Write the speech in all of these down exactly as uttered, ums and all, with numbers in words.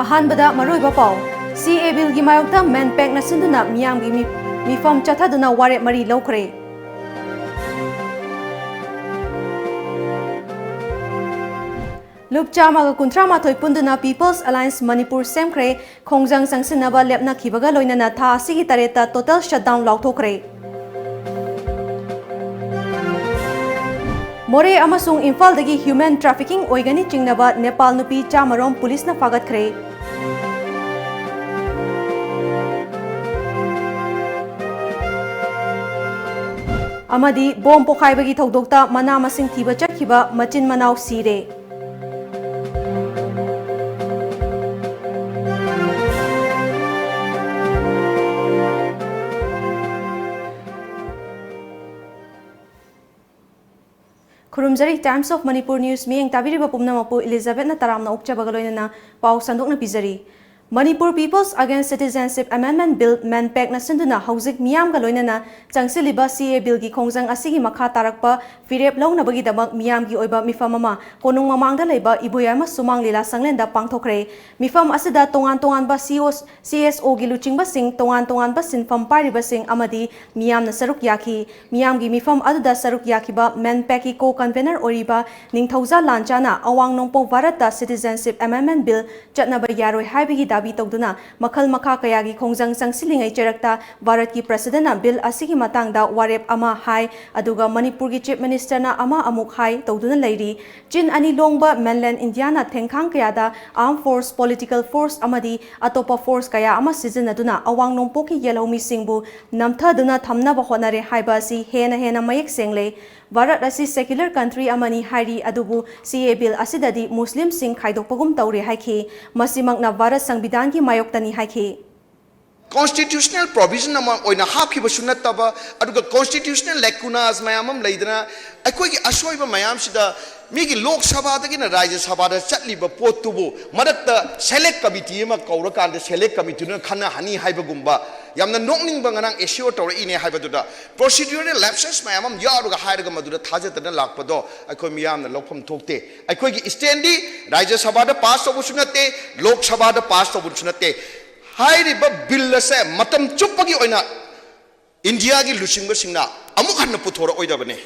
ꯑꯍꯥꯟꯕꯗ ꯃꯔꯨꯑꯣꯏꯕ ꯄꯥꯎ꯫ ꯁꯤ ꯑꯦ ꯕꯤꯜꯒꯤ ꯃꯥꯌꯣꯛꯇ MANPACꯅ ꯁꯤꯟꯗꯨꯅ ꯃꯤꯌꯥꯝꯒꯤ ꯃꯤ-, ꯃꯤꯐꯝ ꯆꯠꯊꯗꯨꯅ ꯋꯥꯔꯦꯞ ꯃꯔꯤ ꯂꯧꯈ꯭ꯔꯦ꯫ ꯂꯨꯞ ꯆꯥꯝꯃꯒ ꯀꯨꯟꯊ꯭ꯔꯥ ꯃꯥꯊꯣꯏ ꯄꯨꯟꯗꯨꯅ People's Alliance ꯃꯅꯤꯄꯨꯔ ꯁꯦꯝꯈ꯭ꯔꯦ꯫ ꯈꯣꯡꯖꯪ ꯆꯪꯁꯤꯟꯅꯕ ꯂꯦꯞꯅꯈꯤꯕꯒ ꯂꯣꯏꯅꯅ ꯊꯥ ꯑꯁꯤꯒꯤ ꯇꯔꯦꯠꯇ total shutdown ꯂꯥꯎꯊꯣꯛꯈ꯭ꯔꯦ꯫ ꯃꯣꯔꯦ ꯑꯃꯁꯨꯡ ꯏꯝꯐꯥꯜꯗꯒꯤ human trafficking ꯑꯣꯏꯒꯅꯤ ꯆꯤꯡꯅꯕ ꯅꯦꯄꯥꯜ ꯅꯨꯄꯤ ꯆꯥꯃꯔꯣꯝ ꯄꯨꯂꯤꯁꯅ ꯐꯥꯒꯠꯈ꯭ꯔꯦ꯫ ꯑꯃꯗꯤ ꯕꯣꯝ ꯄꯣꯈꯥꯏꯕꯒꯤ ꯊꯧꯗꯣꯛꯇ ꯃꯅꯥ ꯃꯁꯤꯡ ꯊꯤꯕ ꯆꯠꯈꯤꯕ ꯃꯆꯤꯟ ꯃꯅꯥꯎ ꯁꯤꯔꯦ꯫ ꯈꯨꯔꯨꯝꯖꯔꯤ꯫ Times of Manipur News ꯃꯤꯠꯌꯦꯡ ꯇꯥꯕꯤꯔꯤꯕ ꯄꯨꯝꯅꯃꯛꯄꯨ ꯏꯂꯤꯖꯥꯕꯦꯠꯅ ꯇꯔꯥꯝꯅ ꯑꯣꯛꯆꯕꯒ ꯂꯣꯏꯅꯅ ꯄꯥꯎ ꯁꯟꯗꯣꯛꯅ ꯄꯤꯖꯔꯤ꯫ Manipur People's Against Citizenship Amendment Bill, MANPACꯅ ꯁꯤꯟꯗꯨꯅ ꯍꯧꯖꯤꯛ ꯃꯤꯌꯥꯝꯒ ꯂꯣꯏꯅꯅ ꯆꯪꯁꯤꯜꯂꯤꯕ ꯁꯤ ꯑꯦ ꯕꯤꯜꯒꯤ ꯈꯣꯡꯖꯪ ꯑꯁꯤꯒꯤ ꯃꯈꯥ ꯇꯥꯔꯛꯄ ꯐꯤꯔꯦꯞ ꯂꯧꯅꯕꯒꯤꯗꯃꯛ ꯃꯤꯌꯥꯝꯒꯤ ꯑꯣꯏꯕ ꯃꯤꯐꯝ ꯑꯃ ꯀꯣꯅꯨꯡ ꯃꯃꯥꯡꯗ ꯂꯩꯕ ꯏꯕꯣꯌꯥꯏꯃ ꯁꯨꯃꯥꯡ ꯂꯤꯂꯥ ꯁꯪꯂꯦꯟꯗ ꯄꯥꯡꯊꯣꯛꯈ꯭ꯔꯦ꯫ ꯃꯤꯐꯝ ꯑꯁꯤꯗ ꯇꯣꯉꯥꯟ ꯇꯣꯉꯥꯟꯕ ꯁꯤ ꯑꯣ, ꯁꯤ ꯑꯦꯁ ꯑꯣꯒꯤ ꯂꯨꯆꯤꯡꯕꯁꯤꯡ, ꯇꯣꯉꯥꯟ ꯇꯣꯉꯥꯟꯕ ꯁꯤꯟꯐꯝ ꯄꯥꯏꯔꯤꯕꯁꯤꯡ ꯑꯃꯗꯤ ꯃꯤꯌꯥꯝꯅ ꯁꯔꯨꯛ ꯌꯥꯈꯤ꯫ ꯃꯤꯌꯥꯝꯒꯤ ꯃꯤꯐꯝ ꯑꯗꯨꯗ ꯁꯔꯨꯛ ꯌꯥꯈꯤꯕ MANPACꯀꯤ co-convenor ꯑꯣꯏꯔꯤꯕ ꯅꯤꯡꯊꯧꯖꯥ ꯂꯥꯟꯆꯥꯅ ꯑꯋꯥꯡ ꯅꯣꯡꯄꯣꯛ ꯚꯥꯔꯠꯇ Citizenship Amendment Bill ꯆꯠꯅꯕ ꯌꯥꯔꯣꯏ ꯍꯥꯏꯕꯒꯤ ꯗꯥꯕꯤ ꯇꯧꯗꯨꯅ ꯃꯈꯜ ꯃꯈꯥ ꯀꯌꯥꯒꯤ ꯈꯣꯡꯖꯪ ꯆꯪꯁꯤꯜꯂꯤꯉꯩ ꯆꯔꯛꯇ ꯚꯥꯔꯠꯀꯤ Presidentꯅ Bill ꯑꯁꯤꯒꯤ ꯃꯇꯥꯡꯗ ꯋꯥꯔꯦꯞ ꯑꯃ ꯍꯥꯏ, ꯑꯗꯨꯒ ꯃꯅꯤꯄꯨꯔꯒꯤ Chief Ministerꯅ ꯑꯃ ꯑꯃꯨꯛ ꯍꯥꯏ ꯇꯧꯗꯨꯅ ꯂꯩꯔꯤ꯫ ꯆꯤꯟ ꯑꯅꯤ ꯂꯣꯡꯕ mainland Indiaꯅ ꯊꯦꯡꯈꯥꯡ ꯀꯌꯥꯗ armed force, political force ꯑꯃꯗꯤ ꯑꯇꯣꯞꯄ force ꯀꯌꯥ ꯑꯃ ꯁꯤꯖꯤꯟꯅꯗꯨꯅ ꯑꯋꯥꯡ ꯅꯣꯡꯄꯣꯛꯀꯤ ꯌꯦꯜꯍꯧꯃꯤꯁꯤꯡꯕꯨ ꯅꯝꯊꯗꯨꯅ ꯊꯝꯅꯕ ꯍꯣꯠꯅꯔꯦ ꯍꯥꯏꯕ ꯑꯁꯤ ꯍꯦꯟꯅ ꯍꯦꯟꯅ ꯃꯌꯦꯛ ꯁꯦꯡꯂꯦ꯫ ꯚꯥꯔꯠ ꯑꯁꯤ secular country ꯑꯃꯅꯤ ꯍꯥꯏꯔꯤ, ꯑꯗꯨꯕꯨ ꯁꯤ ꯑꯦ ꯕꯤꯜ ꯑꯁꯤꯗꯗꯤ ꯃꯨꯁꯂꯤꯝꯁꯤꯡ ꯈꯥꯏꯗꯣꯛꯄꯒꯨꯝ ꯇꯧꯔꯦ ꯍꯥꯏꯈꯤ꯫ ꯃꯁꯤꯃꯛꯅ ꯚꯥꯔꯠ ꯁꯪꯕꯤꯙꯥꯟꯒꯤ ꯃꯥꯌꯣꯛꯇꯅꯤ ꯍꯥꯏꯈꯤ꯫ Constitutional provision ꯑꯃ ꯑꯣꯏꯅ ꯍꯥꯞꯈꯤꯕꯁꯨ ꯅꯠꯇꯕ, ꯑꯗꯨꯒ constitutional lacunas ꯃꯌꯥꯝ ꯑꯃ ꯂꯩꯗꯅ, ꯑꯩꯈꯣꯏꯒꯤ ꯑꯁꯣꯏꯕ ꯃꯌꯥꯝꯁꯤꯗ ꯃꯤꯒꯤ ꯂꯣꯛ ꯁꯚꯥꯗꯒꯤꯅ ꯔꯥꯖ꯭ꯌ ꯁꯚꯥꯗ ꯆꯠꯂꯤꯕ ꯄꯣꯠꯇꯨꯕꯨ ꯃꯔꯛꯇ ꯁꯦꯂꯦꯛ ꯀꯃꯤꯇꯤ ꯑꯃ ꯀꯧꯔꯀꯥꯟꯗ ꯁꯦꯂꯦꯛ ꯀꯃꯤꯇꯤꯗꯨꯅ ꯈꯟꯅꯍꯟꯅꯤ ꯍꯥꯏꯕꯒꯨꯝꯕ ꯌꯥꯝꯅ ꯅꯣꯛꯅꯤꯡꯕ ꯉꯔꯥꯡ ꯑꯦꯁꯤꯌꯣ ꯇꯧꯔꯛꯏꯅꯦ ꯍꯥꯏꯕꯗꯨꯗ ꯄ꯭ꯔꯣꯁꯤꯗ꯭ꯌꯨꯔꯦꯜ ꯂꯦꯞꯁꯦꯁ ꯃꯌꯥꯝ ꯑꯃ ꯌꯥꯎꯔꯒ ꯍꯥꯏꯔꯒ ꯃꯗꯨꯗ ꯊꯥꯖꯗꯅ ꯂꯥꯛꯄꯗꯣ ꯑꯩꯈꯣꯏ ꯃꯤꯌꯥꯝꯅ ꯂꯧꯐꯝ ꯊꯣꯛꯇꯦ꯫ ꯑꯩꯈꯣꯏꯒꯤ ꯁ꯭ꯇꯦꯟꯗꯤ ꯔꯥꯖ꯭ꯌ ꯁꯚꯥꯗ ꯄꯥꯁ ꯇꯧꯕꯁꯨ ꯅꯠꯇꯦ, ꯂꯣꯛ ꯁꯚꯥꯗ ꯄꯥꯁ ꯇꯧꯕꯁꯨ ꯅꯠꯇꯦ꯫ ꯍꯥꯏꯔꯤꯕ ꯕꯤꯜ ꯑꯁꯦ ꯃꯇꯝ ꯆꯨꯞꯄꯒꯤ ꯑꯣꯏꯅ ꯏꯟꯗꯤꯌꯥꯒꯤ ꯂꯨꯆꯤꯡꯕꯁꯤꯡꯅ ꯑꯃꯨꯛ ꯍꯟꯅ ꯄꯨꯊꯣꯔꯛꯑꯣꯏꯗꯕꯅꯤ꯫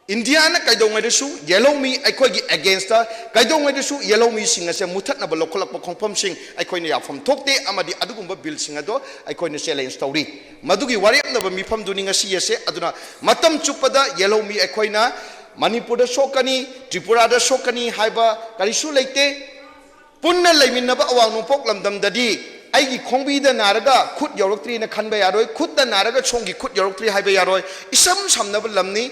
ꯏꯟꯗꯤꯌꯥꯅ ꯀꯩꯗꯧꯉꯩꯗꯁꯨ ꯌꯦꯜꯍꯧꯃꯤ ꯑꯩꯈꯣꯏꯒꯤ ꯑꯦꯒꯦꯟꯁꯇ ꯀꯩꯗꯧꯉꯩꯗꯁꯨ ꯌꯦꯜꯍꯧꯃꯤꯁꯤꯡ ꯑꯁꯦ ꯃꯨꯊꯠꯅꯕ ꯂꯧꯈꯠꯂꯛꯄ ꯈꯣꯡꯐꯝꯁꯤꯡ ꯑꯩꯈꯣꯏꯅ ꯌꯥꯐꯝ ꯊꯣꯛꯇꯦ ꯑꯃꯗꯤ ꯑꯗꯨꯒꯨꯝꯕ ꯕꯤꯜꯁꯤꯡ ꯑꯗꯣ ꯑꯩꯈꯣꯏꯅ ꯆꯦꯂꯦꯟꯖ ꯇꯧꯔꯤ꯫ ꯃꯗꯨꯒꯤ ꯋꯥꯔꯦꯞꯅꯕ ꯃꯤꯐꯝꯗꯨꯅꯤ ꯉꯁꯤ ꯑꯁꯦ꯫ ꯑꯗꯨꯅ ꯃꯇꯝ ꯆꯨꯞꯄꯗ ꯌꯦꯜꯍꯧꯃꯤ ꯑꯩꯈꯣꯏꯅ ꯃꯅꯤꯄꯨꯔꯗ ꯁꯣꯛꯀꯅꯤ, ꯇ꯭ꯔꯤꯄꯨꯔꯥꯗ ꯁꯣꯛꯀꯅꯤ ꯍꯥꯏꯕ ꯀꯔꯤꯁꯨ ꯂꯩꯇꯦ꯫ ꯄꯨꯟꯅ ꯂꯩꯃꯤꯟꯅꯕ ꯑꯋꯥꯡ ꯅꯣꯡꯄꯣꯛ ꯂꯝꯗꯝꯗꯗꯤ ꯑꯩꯒꯤ ꯈꯣꯡꯕꯤꯗ ꯅꯥꯔꯒ ꯈꯨꯠ ꯌꯧꯔꯛꯇ꯭ꯔꯤꯅ ꯈꯟꯕ ꯌꯥꯔꯣꯏ, ꯈꯨꯠꯇ ꯅꯥꯔꯒ ꯁꯣꯝꯒꯤ ꯈꯨꯠ ꯌꯧꯔꯛꯇ꯭ꯔꯤ ꯍꯥꯏꯕ ꯌꯥꯔꯣꯏ꯫ ꯏꯁꯝ ꯁꯝꯅꯕ ꯂꯝꯅꯤ꯫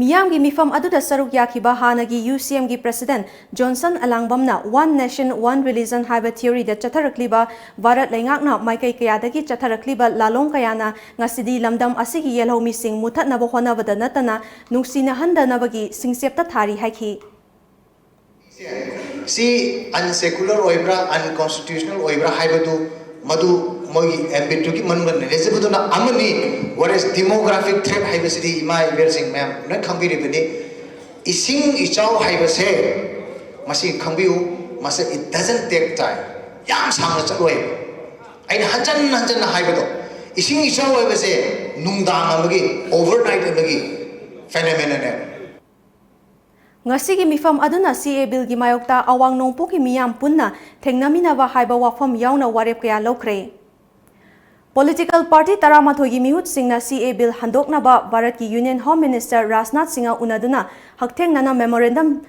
ꯃꯤꯌꯥꯝꯒꯤ ꯃꯤꯐꯝ ꯑꯗꯨꯗ ꯁꯔꯨꯛ ꯌꯥꯈꯤꯕ ꯍꯥꯟꯅꯒꯤ ꯌꯨ ꯁꯤ ꯑꯦꯝꯒꯤ ꯄ꯭ꯔꯁꯤꯗꯦꯟꯠ ꯖꯣꯟꯁꯟ ꯑꯂꯥꯡꯕꯝꯅ One Nation, One Religion ꯍꯥꯏꯕ ꯊꯤꯑꯣꯔꯤꯗ ꯆꯠꯊꯔꯛꯂꯤꯕ ꯚꯥꯔꯠ ꯂꯩꯉꯥꯛꯅ ꯃꯥꯏꯀꯩ ꯀꯌꯥꯗꯒꯤ ꯆꯠꯊꯔꯛꯂꯤꯕ ꯂꯥꯂꯣꯡ ꯀꯌꯥꯅ ꯉꯁꯤꯗꯤ ꯂꯝꯗꯝ ꯑꯁꯤꯒꯤ ꯌꯦꯜꯍꯧꯃꯤꯁꯤꯡ ꯃꯨꯊꯠꯅꯕ ꯍꯣꯠꯅꯕꯗ ꯅꯠꯇꯅ ꯅꯨꯡꯁꯤꯅꯍꯟꯗꯅꯕꯒꯤ ꯁꯤꯡꯆꯦꯞꯇ ꯊꯥꯔꯤ ꯍꯥꯏꯈꯤ꯫ ꯁꯤ ꯑꯟꯁꯦꯀꯨꯂꯔ ꯑꯣꯏꯕ꯭ꯔꯥ, ꯑꯟꯀꯣꯟꯁꯇꯤꯇ꯭ꯌꯨꯁꯅꯦꯜ ꯑꯣꯏꯕ꯭ꯔꯥ ꯍꯥꯏꯕꯗꯨ ꯃꯗꯨ ꯃꯣꯏꯒꯤ ꯑꯦꯝꯕꯤꯠꯇꯨꯒꯤ ꯃꯅꯨꯡꯗ ꯅꯦꯒ꯭ꯂꯤꯖꯤꯕꯜꯗꯨꯅ ꯑꯃꯅꯤ꯫ Whereas demographic threat ꯍꯥꯏꯕꯁꯤꯗꯤ ꯏꯃꯥ ꯏꯕꯦꯜꯁꯤꯡ ꯃꯌꯥꯝ ꯂꯣꯏ ꯈꯪꯕꯤꯔꯤꯕꯅꯤ꯫ ꯏꯁꯤꯡ ꯏꯆꯥꯎ ꯍꯥꯏꯕꯁꯦ ꯃꯁꯤ ꯈꯪꯕꯤꯌꯨ, ꯃꯁꯤ it doesn't take time, ꯌꯥꯝ ꯁꯥꯡꯅ ꯆꯠꯂꯣꯏ꯫ ꯑꯩꯅ ꯍꯟꯖꯟ ꯍꯟꯖꯟꯅ ꯍꯥꯏꯕꯗꯣ, ꯏꯁꯤꯡ ꯏꯆꯥꯎ ꯍꯥꯏꯕꯁꯦ ꯅꯨꯡꯗꯥꯡ ꯑꯃꯒꯤ, overnight ꯑꯃꯒꯤ phenomenon ꯅꯦꯕ꯫ ꯉꯁꯤꯒꯤ ꯃꯤꯐꯝ ꯑꯗꯨꯅ ꯁꯤ ꯑꯦ ꯕꯤꯜꯒꯤ ꯃꯥꯌꯣꯛꯇ ꯑꯋꯥꯡ ꯅꯣꯡꯄꯣꯛꯀꯤ ꯃꯤꯌꯥꯝ ꯄꯨꯟꯅ ꯊꯦꯡꯅꯃꯤꯟꯅꯕ ꯍꯥꯏꯕ ꯋꯥꯐꯝ ꯌꯥꯎꯅ ꯋꯥꯔꯦꯞ ꯀꯌꯥ ꯂꯧꯈ꯭ꯔꯦ꯫ ꯄꯣꯂꯤꯇꯤꯀꯦꯜ ꯄꯥꯔꯇꯤ ꯇꯔꯥꯃꯥꯊꯣꯏꯒꯤ ꯃꯤꯍꯨꯠꯁꯤꯡꯅ ꯁꯤ ꯑꯦ ꯕꯤꯜ ꯍꯟꯗꯣꯛꯅꯕ ꯚꯥꯔꯠꯀꯤ union home minister Rajnath Singh ꯎꯅꯗꯨꯅ ꯍꯛꯊꯦꯡꯅꯅ ꯃꯦꯃꯣꯔꯦꯟꯗꯝ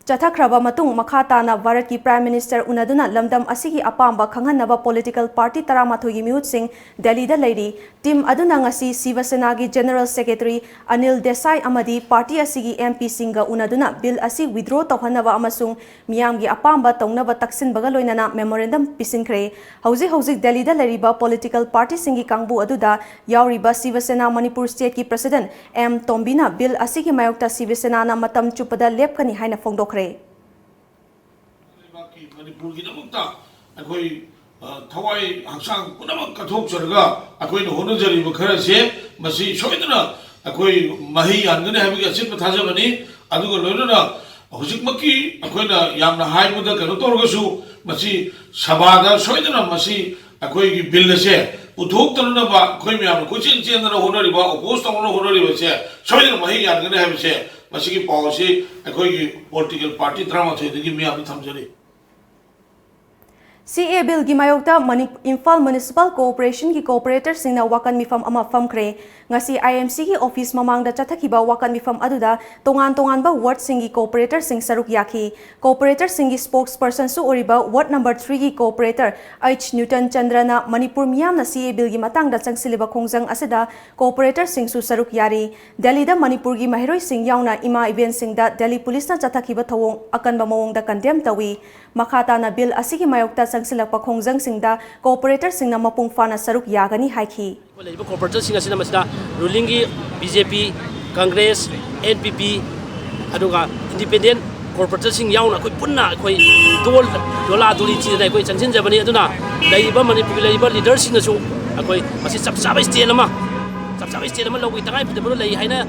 ꯆꯠꯊꯈ꯭ꯔꯕ ꯃꯇꯨꯡ, ꯃꯈꯥ ꯇꯥꯅ ꯚꯥꯔꯠꯀꯤ Prime Minister ꯎꯅꯗꯨꯅ ꯂꯝꯗꯝ ꯑꯁꯤꯒꯤ ꯑꯄꯥꯝꯕ ꯈꯪꯍꯟꯅꯕ political party ꯇꯔꯥꯃꯥꯊꯣꯏꯒꯤ ꯃꯤꯍꯨꯠꯁꯤꯡ ꯗꯦꯜꯂꯤꯗ ꯂꯩꯔꯤ꯫ Team ꯑꯗꯨꯅ ꯉꯁꯤ ꯁꯤꯕ ꯁꯦꯅꯥꯒꯤ General Secretary ꯑꯅꯤꯜ ꯗꯦꯁꯥꯏ ꯑꯃꯗꯤ party ꯑꯁꯤꯒꯤ M P ꯁꯤꯡꯒ ꯎꯅꯗꯨꯅ bill ꯑꯁꯤ withdraw ꯇꯧꯍꯟꯅꯕ ꯑꯃꯁꯨꯡ ꯃꯤꯌꯥꯝꯒꯤ ꯑꯄꯥꯝꯕ ꯇꯧꯅꯕ ꯇꯛꯁꯤꯟꯕꯒ ꯂꯣꯏꯅꯅ memorandum ꯄꯤꯁꯤꯟꯈ꯭ꯔꯦ꯫ ꯍꯧꯖꯤꯛ ꯍꯧꯖꯤꯛ ꯗꯦꯜꯂꯤꯗ ꯂꯩꯔꯤꯕ political party ꯁꯤꯡꯒꯤ ꯀꯥꯡꯕꯨ ꯑꯗꯨꯗ ꯌꯥꯎꯔꯤꯕ ꯁꯤꯕ ꯁꯦꯅꯥ ꯃꯅꯤꯄꯨꯔ state ꯀꯤ President ꯑꯦꯝ ꯇꯣꯝꯕꯤꯅ bill ꯑꯁꯤꯒꯤ ꯃꯥꯌꯣꯛꯇ ꯁꯤꯕ ꯁꯦꯅꯥꯅ ꯃꯇꯝ ꯆꯨꯞꯄꯗ ꯂꯦꯞꯀꯅꯤ ꯍꯥꯏꯅ ꯐꯣꯡꯗꯣꯛꯈ꯭ꯔꯦ꯫ ꯂꯩꯕꯥꯛꯀꯤ ꯃꯅꯤꯄꯨꯔꯒꯤꯗꯃꯛꯇ ꯑꯩꯈꯣꯏ, ꯑ, ꯊꯋꯥꯏ ꯍꯛꯆꯥꯡ ꯄꯨꯝꯅꯃꯛ ꯀꯠꯊꯣꯛꯆꯔꯒ ꯑꯩꯈꯣꯏꯅ ꯍꯣꯠꯅꯖꯔꯤꯕ ꯈꯔꯁꯦ ꯃꯁꯤ ꯁꯣꯏꯗꯅ ꯑꯩꯈꯣꯏ ꯃꯍꯩ ꯌꯥꯟꯒꯅꯤ ꯍꯥꯏꯕꯒꯤ ꯑꯆꯦꯠꯄ ꯊꯥꯖꯕꯅꯤ꯫ ꯑꯗꯨꯒ ꯂꯣꯏꯅꯅ ꯍꯧꯖꯤꯛꯃꯛꯀꯤ ꯑꯩꯈꯣꯏꯅ ꯌꯥꯝꯅ ꯍꯥꯏꯕꯗ ꯀꯩꯅꯣ ꯇꯧꯔꯒꯁꯨ ꯃꯁꯤ ꯁꯚꯥꯗ ꯁꯣꯏꯗꯅ ꯃꯁꯤ ꯑꯩꯈꯣꯏꯒꯤ bill ꯑꯁꯦ ꯄꯨꯊꯣꯛꯇꯅꯅꯕ ꯑꯩꯈꯣꯏ ꯃꯌꯥꯝꯅ ꯀꯣꯏꯆꯦꯟ ꯆꯦꯟꯗꯅ ꯍꯣꯠꯅꯔꯤꯕ, oppose ꯇꯧꯅꯅ ꯍꯣꯠꯅꯔꯤꯕꯁꯦ ꯁꯣꯏꯗꯅ ꯃꯍꯩ ꯌꯥꯟꯒꯅꯤ ꯍꯥꯏꯕꯁꯦ ꯃꯁꯤꯒꯤ ꯄꯥꯎ ꯑꯁꯤ ꯑꯩꯈꯣꯏꯒꯤ political party ꯇꯔꯥꯃꯥꯊꯣꯏꯗꯒꯤ ꯃꯤꯌꯥꯝꯗ ꯊꯝꯖꯔꯤ꯫ C A Bill ꯒꯤ ꯃꯥꯌꯣꯛꯇ ꯃꯅꯤ-, ꯏꯝꯐꯥꯜ Municipal Corporation ꯒꯤ corporator ꯁꯤꯡꯅ ꯋꯥꯀꯠ ꯃꯤꯐꯝ ꯑꯃ ꯐꯝꯈ꯭ꯔꯦ꯫ ꯉꯁꯤ I M C ꯒꯤ office ꯃꯃꯥꯡꯗ ꯆꯠꯊꯈꯤꯕ ꯋꯥꯀꯠ ꯃꯤꯐꯝ ꯑꯗꯨꯗ ꯇꯣꯉꯥꯟ ꯇꯣꯉꯥꯟꯕ ward ꯁꯤꯡꯒꯤ corporator ꯁꯤꯡ ꯁꯔꯨꯛ ꯌꯥꯈꯤ꯫ Corporator ꯁꯤꯡꯒꯤ spokesperson ꯁꯨ ꯑꯣꯏꯔꯤꯕ ward number three ꯒꯤ corporator H ꯅ꯭ꯌꯨꯇꯟ ꯆꯟꯗ꯭ꯔꯅ ꯃꯅꯤꯄꯨꯔ ꯃꯤꯌꯥꯝꯅ C A Bill ꯒꯤ ꯃꯇꯥꯡꯗ ꯆꯪꯁꯤꯜꯂꯤꯕ ꯈꯣꯡꯖꯪ ꯑꯁꯤꯗ corporator ꯁꯤꯡꯁꯨ ꯁꯔꯨꯛ ꯌꯥꯔꯤ꯫ ꯗꯦꯜꯂꯤꯗ ꯃꯅꯤꯄꯨꯔꯒꯤ ꯃꯍꯩꯔꯣꯏꯁꯤꯡ ꯌꯥꯎꯅ ꯏꯃꯥ ꯏꯕꯦꯟꯁꯤꯡꯗ ꯗꯦꯜꯂꯤ ꯄꯨꯂꯤꯁꯅ ꯆꯠꯊꯈꯤꯕ ꯊꯧꯑꯣꯡ ꯑꯀꯟꯕ ꯃꯑꯣꯡꯗ condemn ꯇꯧꯏ꯫ ꯃꯈꯥ ꯇꯥꯅ bill ꯑꯁꯤꯒꯤ ꯃꯥꯌꯣꯛꯇ ꯆꯪꯁꯤꯜꯂꯛꯄ ꯈꯣꯡꯖꯪꯁꯤꯡꯗ corporator ꯁꯤꯡꯅ ꯃꯄꯨꯡ ꯐꯥꯅ ꯁꯔꯨꯛ ꯌꯥꯒꯅꯤ ꯍꯥꯏꯈꯤ꯫ ꯑꯩꯈꯣꯏ ꯂꯩꯔꯤꯕ corporator ꯁꯤꯡ ꯑꯁꯤꯅ ꯃꯁꯤꯗ ruling ꯒꯤ B J P, Congress, N P P, ꯑꯗꯨꯒ independent corporator ꯁꯤꯡ ꯌꯥꯎꯅ ꯑꯩꯈꯣꯏ ꯄꯨꯟꯅ ꯑꯩꯈꯣꯏ ꯗꯣꯜ, ꯗꯣꯂꯥ ꯗꯣꯂꯤ ꯊꯤꯗꯅ ꯑꯩꯈꯣꯏ ꯆꯪꯁꯤꯟꯖꯕꯅꯤ꯫ ꯑꯗꯨꯅ ꯂꯩꯔꯤꯕ ꯃꯅꯤꯄꯨꯔꯒꯤ ꯂꯩꯔꯤꯕ leader ꯁꯤꯡꯅꯁꯨ ꯑꯩꯈꯣꯏ ꯃꯁꯤ ꯆꯞ ꯆꯥꯕ stand ꯑꯃ, ꯆꯞ ꯆꯥꯕ stand ꯑꯃ ꯂꯧꯕꯒꯤ ꯇꯉꯥꯏ ꯐꯗꯕ ꯂꯩ ꯍꯥꯏꯅ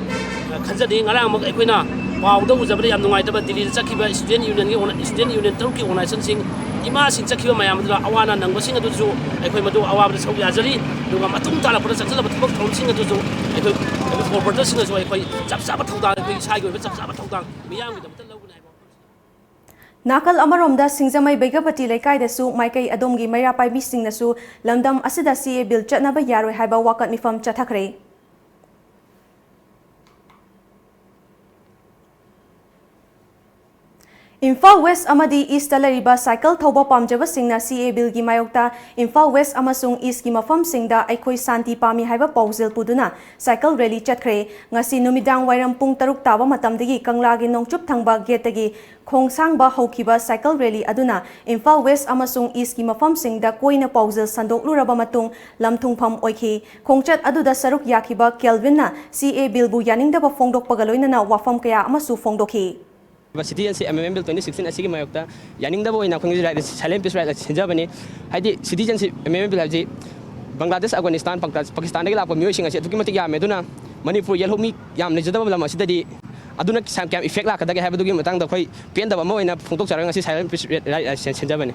ꯈꯟꯖꯅꯤꯡꯏ꯫ ꯉꯔꯥꯡꯃꯛ ꯑꯩꯈꯣꯏꯅ ꯄꯥꯎꯗ ꯎꯖꯕꯗ ꯌꯥꯝ ꯅꯨꯡꯉꯥꯏꯇꯕ, ꯗꯤꯜꯂꯤꯗ ꯆꯠꯈꯤꯕ student union ꯒꯤ ꯑꯣꯔꯒ-, student union ꯇꯔꯨꯛꯀꯤ organization ꯁꯤꯡ, ꯏꯃꯥꯁꯤꯡ ꯆꯠꯈꯤꯕ ꯃꯌꯥꯝ ꯑꯗꯨꯗ ꯑꯋꯥ ꯑꯅꯥ ꯅꯪꯕꯁꯤꯡ ꯑꯗꯨꯁꯨ ꯑꯩꯈꯣꯏ ꯃꯗꯨ ꯑꯋꯥꯕꯗ ꯁꯔꯨꯛ ꯌꯥꯖꯔꯤ꯫ ꯑꯗꯨꯒ ꯃꯇꯨꯡ ꯇꯥꯔꯛꯄꯗ ꯆꯪꯁꯤꯜꯂꯕ ꯊꯕꯛ ꯊꯧꯔꯝꯁꯤꯡ ꯑꯗꯨꯁꯨ ꯑꯩꯈꯣꯏ, ꯑꯩꯈꯣꯏ corporator ꯁꯤꯡꯅꯁꯨ ꯑꯩꯈꯣꯏ ꯆꯞ ꯆꯥꯕ ꯊꯧꯗꯥꯡ, ꯑꯩꯈꯣꯏ ꯏꯁꯥꯒꯤ ꯑꯣꯏꯕ ꯆꯞ ꯆꯥꯕ ꯊꯧꯗꯥꯡ ꯃꯤꯌꯥꯝꯒꯤꯗꯃꯛꯇ ꯂꯧꯒꯅꯤ ꯍꯥꯏꯕ ꯋꯥꯐꯝꯁꯤꯅꯤ꯫ ꯅꯥꯀꯜ ꯑꯃꯔꯣꯝꯗ, ꯁꯤꯡꯖꯃꯩ ꯕꯩꯒꯄꯇꯤ ꯂꯩꯀꯥꯏꯗꯁꯨ ꯃꯥꯏꯀꯩ ꯑꯗꯣꯝꯒꯤ ꯃꯩꯔꯥ ꯄꯥꯏꯕꯤꯁꯤꯡꯅꯁꯨ ꯂꯝꯗꯝ ꯑꯁꯤꯗ C A Bill ꯆꯠꯅꯕ ꯌꯥꯔꯣꯏ ꯍꯥꯏꯕ ꯋꯥꯀꯠ ꯃꯤꯐꯝ ꯆꯠꯊꯈ꯭ꯔꯦ꯫ ꯏꯝꯐꯥꯜ ꯋꯦꯁ ꯑꯃꯗꯤ ꯏꯁꯇ ꯂꯩꯔꯤꯕ ꯁꯥꯏꯀꯜ ꯊꯧꯕ ꯄꯥꯝꯖꯕꯁꯤꯡꯅ ꯁꯤ ꯑꯦ ꯕꯤꯜꯒꯤ ꯃꯥꯌꯣꯛꯇ ꯏꯝꯐꯥꯜ ꯋꯦꯁ ꯑꯃꯁꯨꯡ ꯏꯁꯀꯤ ꯃꯐꯝꯁꯤꯡꯗ ꯑꯩꯈꯣꯏ ꯁꯥꯟꯇꯤ ꯄꯥꯝꯃꯤ ꯍꯥꯏꯕ ꯄꯥꯎꯖꯦꯜ ꯄꯨꯗꯨꯅ ꯁꯥꯏꯀꯜ ꯔꯦꯂꯤ ꯆꯠꯈ꯭ꯔꯦ꯫ ꯉꯁꯤ ꯅꯨꯃꯤꯗꯥꯡ ꯋꯥꯏꯔꯝ ꯄꯨꯡ ꯇꯔꯨꯛ ꯇꯥꯕ ꯃꯇꯝꯗꯒꯤ ꯀꯪꯂꯥꯒꯤ ꯅꯣꯡꯆꯨꯞ ꯊꯪꯕ ꯒꯦꯠꯇꯒꯤ ꯈꯣꯡꯁꯥꯡꯕ ꯍꯧꯈꯤꯕ ꯁꯥꯏꯀꯜ ꯔꯦꯂꯤ ꯑꯗꯨꯅ ꯏꯝꯐꯥꯜ ꯋꯦꯁ ꯑꯃꯁꯨꯡ ꯏꯁꯀꯤ ꯃꯐꯝꯁꯤꯡꯗ ꯀꯣꯏꯅ ꯄꯥꯎꯖꯦꯜ ꯁꯟꯗꯣꯛꯂꯨꯔꯕ ꯃꯇꯨꯡ ꯂꯝꯊꯨꯡꯐꯝ ꯑꯣꯏꯈꯤ꯫ ꯈꯣꯡꯆꯠ ꯑꯗꯨꯗ ꯁꯔꯨꯛ ꯌꯥꯈꯤꯕ ꯀꯦꯜꯚꯤꯟꯅ ꯁꯤ ꯑꯦ ꯕꯤꯜꯕꯨ ꯌꯥꯅꯤꯡꯗꯕ ꯐꯣꯡꯗꯣꯛꯄꯒ ꯂꯣꯏꯅꯅ ꯋꯥꯐꯝ ꯀꯌꯥ ꯑꯃꯁꯨ ꯐꯣꯡꯗꯣꯛꯈꯤ꯫ Citizenship Amendment Bill twenty sixteen ꯑꯁꯤꯒꯤ ꯃꯥꯌꯣꯛꯇ ꯌꯥꯅꯤꯡꯗꯕ ꯑꯣꯏꯅ ꯑꯩꯈꯣꯏ ꯉꯁꯤ ride, silent protest ride ꯑꯁꯤ ꯁꯤꯟꯖꯕꯅꯤ꯫ ꯍꯥꯏꯗꯤ, Citizenship Amendment Bill ꯍꯥꯏꯕꯁꯤ ꯕꯪꯒ꯭ꯂꯥꯗꯦꯁ, ꯑꯐꯒꯥꯅꯤꯁꯇꯥꯟ, ꯄꯥꯀꯤꯁꯇꯥꯟꯗꯒꯤ ꯂꯥꯛꯄ ꯃꯤꯑꯣꯏꯁꯤꯡ ꯑꯁꯤ ꯑꯗꯨꯛꯀꯤ ꯃꯇꯤꯛ ꯌꯥꯝꯃꯦ꯫ ꯑꯗꯨꯅ ꯃꯅꯤꯄꯨꯔ ꯌꯦꯜꯍꯧꯃꯤ ꯌꯥꯝ ꯂꯩꯖꯗꯕ ꯂꯝ ꯑꯁꯤꯗꯗꯤ ꯑꯗꯨꯅ ꯀꯌꯥꯝ effect ꯂꯥꯛꯀꯗꯒꯦ ꯍꯥꯏꯕꯗꯨꯒꯤ ꯃꯇꯥꯡꯗ ꯑꯩꯈꯣꯏ ꯄꯦꯟꯗꯕ ꯑꯃ ꯑꯣꯏꯅ ꯐꯣꯡꯗꯣꯛꯆꯔꯒ ꯉꯁꯤ silent protest ride ꯁꯤꯟꯖꯕꯅꯤ꯫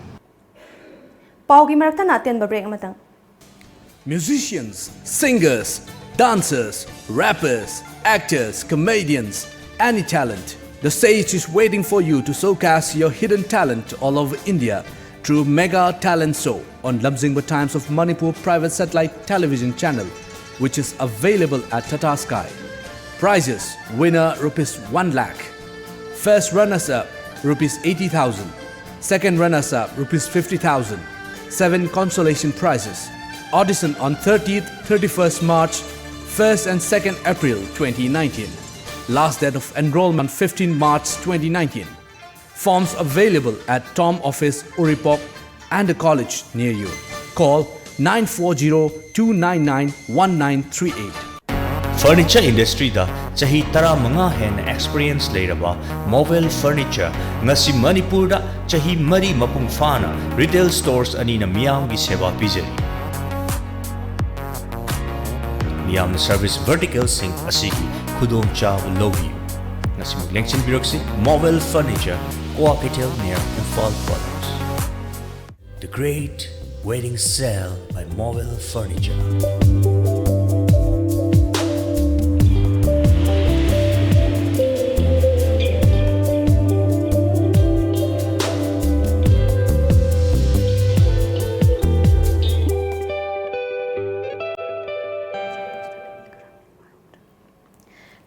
ꯄꯥꯎꯒꯤ ꯃꯔꯛꯇꯅ ꯑꯇꯦꯟꯕ break ꯑꯃꯇꯪ꯫ Musicians, singers, dancers, rappers, actors, comedians, any talent. The stage is waiting for you to showcase your hidden talent all over India through Mega Talent Show on Lamjingba Times of Manipur private satellite television channel, which is available at Tata Sky. Prizes: winner rupees one lakh, first runners up rupees eighty thousand, second runners up rupees fifty thousand, seven consolation prizes. Audition on thirtieth, thirty-first March, first and second April twenty nineteen. Last date of enrollment fifteen March twenty nineteen. Forms available at Tom Office, Uripok, and a college near you. Call nine four zero two nine nine one nine three eight. Furniture industry ꯗ ꯆꯍꯤ ꯇꯔꯥꯃꯉꯥ ꯍꯦꯟꯅ experience ꯂꯩꯔꯕ Movel Furniture ꯉꯁꯤ ꯃꯅꯤꯄꯨꯔꯗ ꯆꯍꯤ ꯃꯔꯤ ꯃꯄꯨꯡ ꯐꯥꯅ retail stores ꯑꯅꯤꯅ ꯃꯤꯌꯥꯝꯒꯤ ꯁꯦꯕꯥ ꯄꯤꯖꯔꯤ꯫ ꯃꯤꯌꯥꯝꯅ service verticalꯁꯤꯡ ꯑꯁꯤꯒꯤ ꯈꯨꯗꯣꯡꯆꯥꯕ ꯂꯧꯕꯤꯌꯨ꯫ ꯉꯁꯤꯃꯛ ꯂꯦꯡꯁꯤꯟꯕꯤꯔꯛꯁꯤ꯫ Movel Furniture, Kua Keitel near Imphal College. The Great Wedding Sale by Movel Furniture.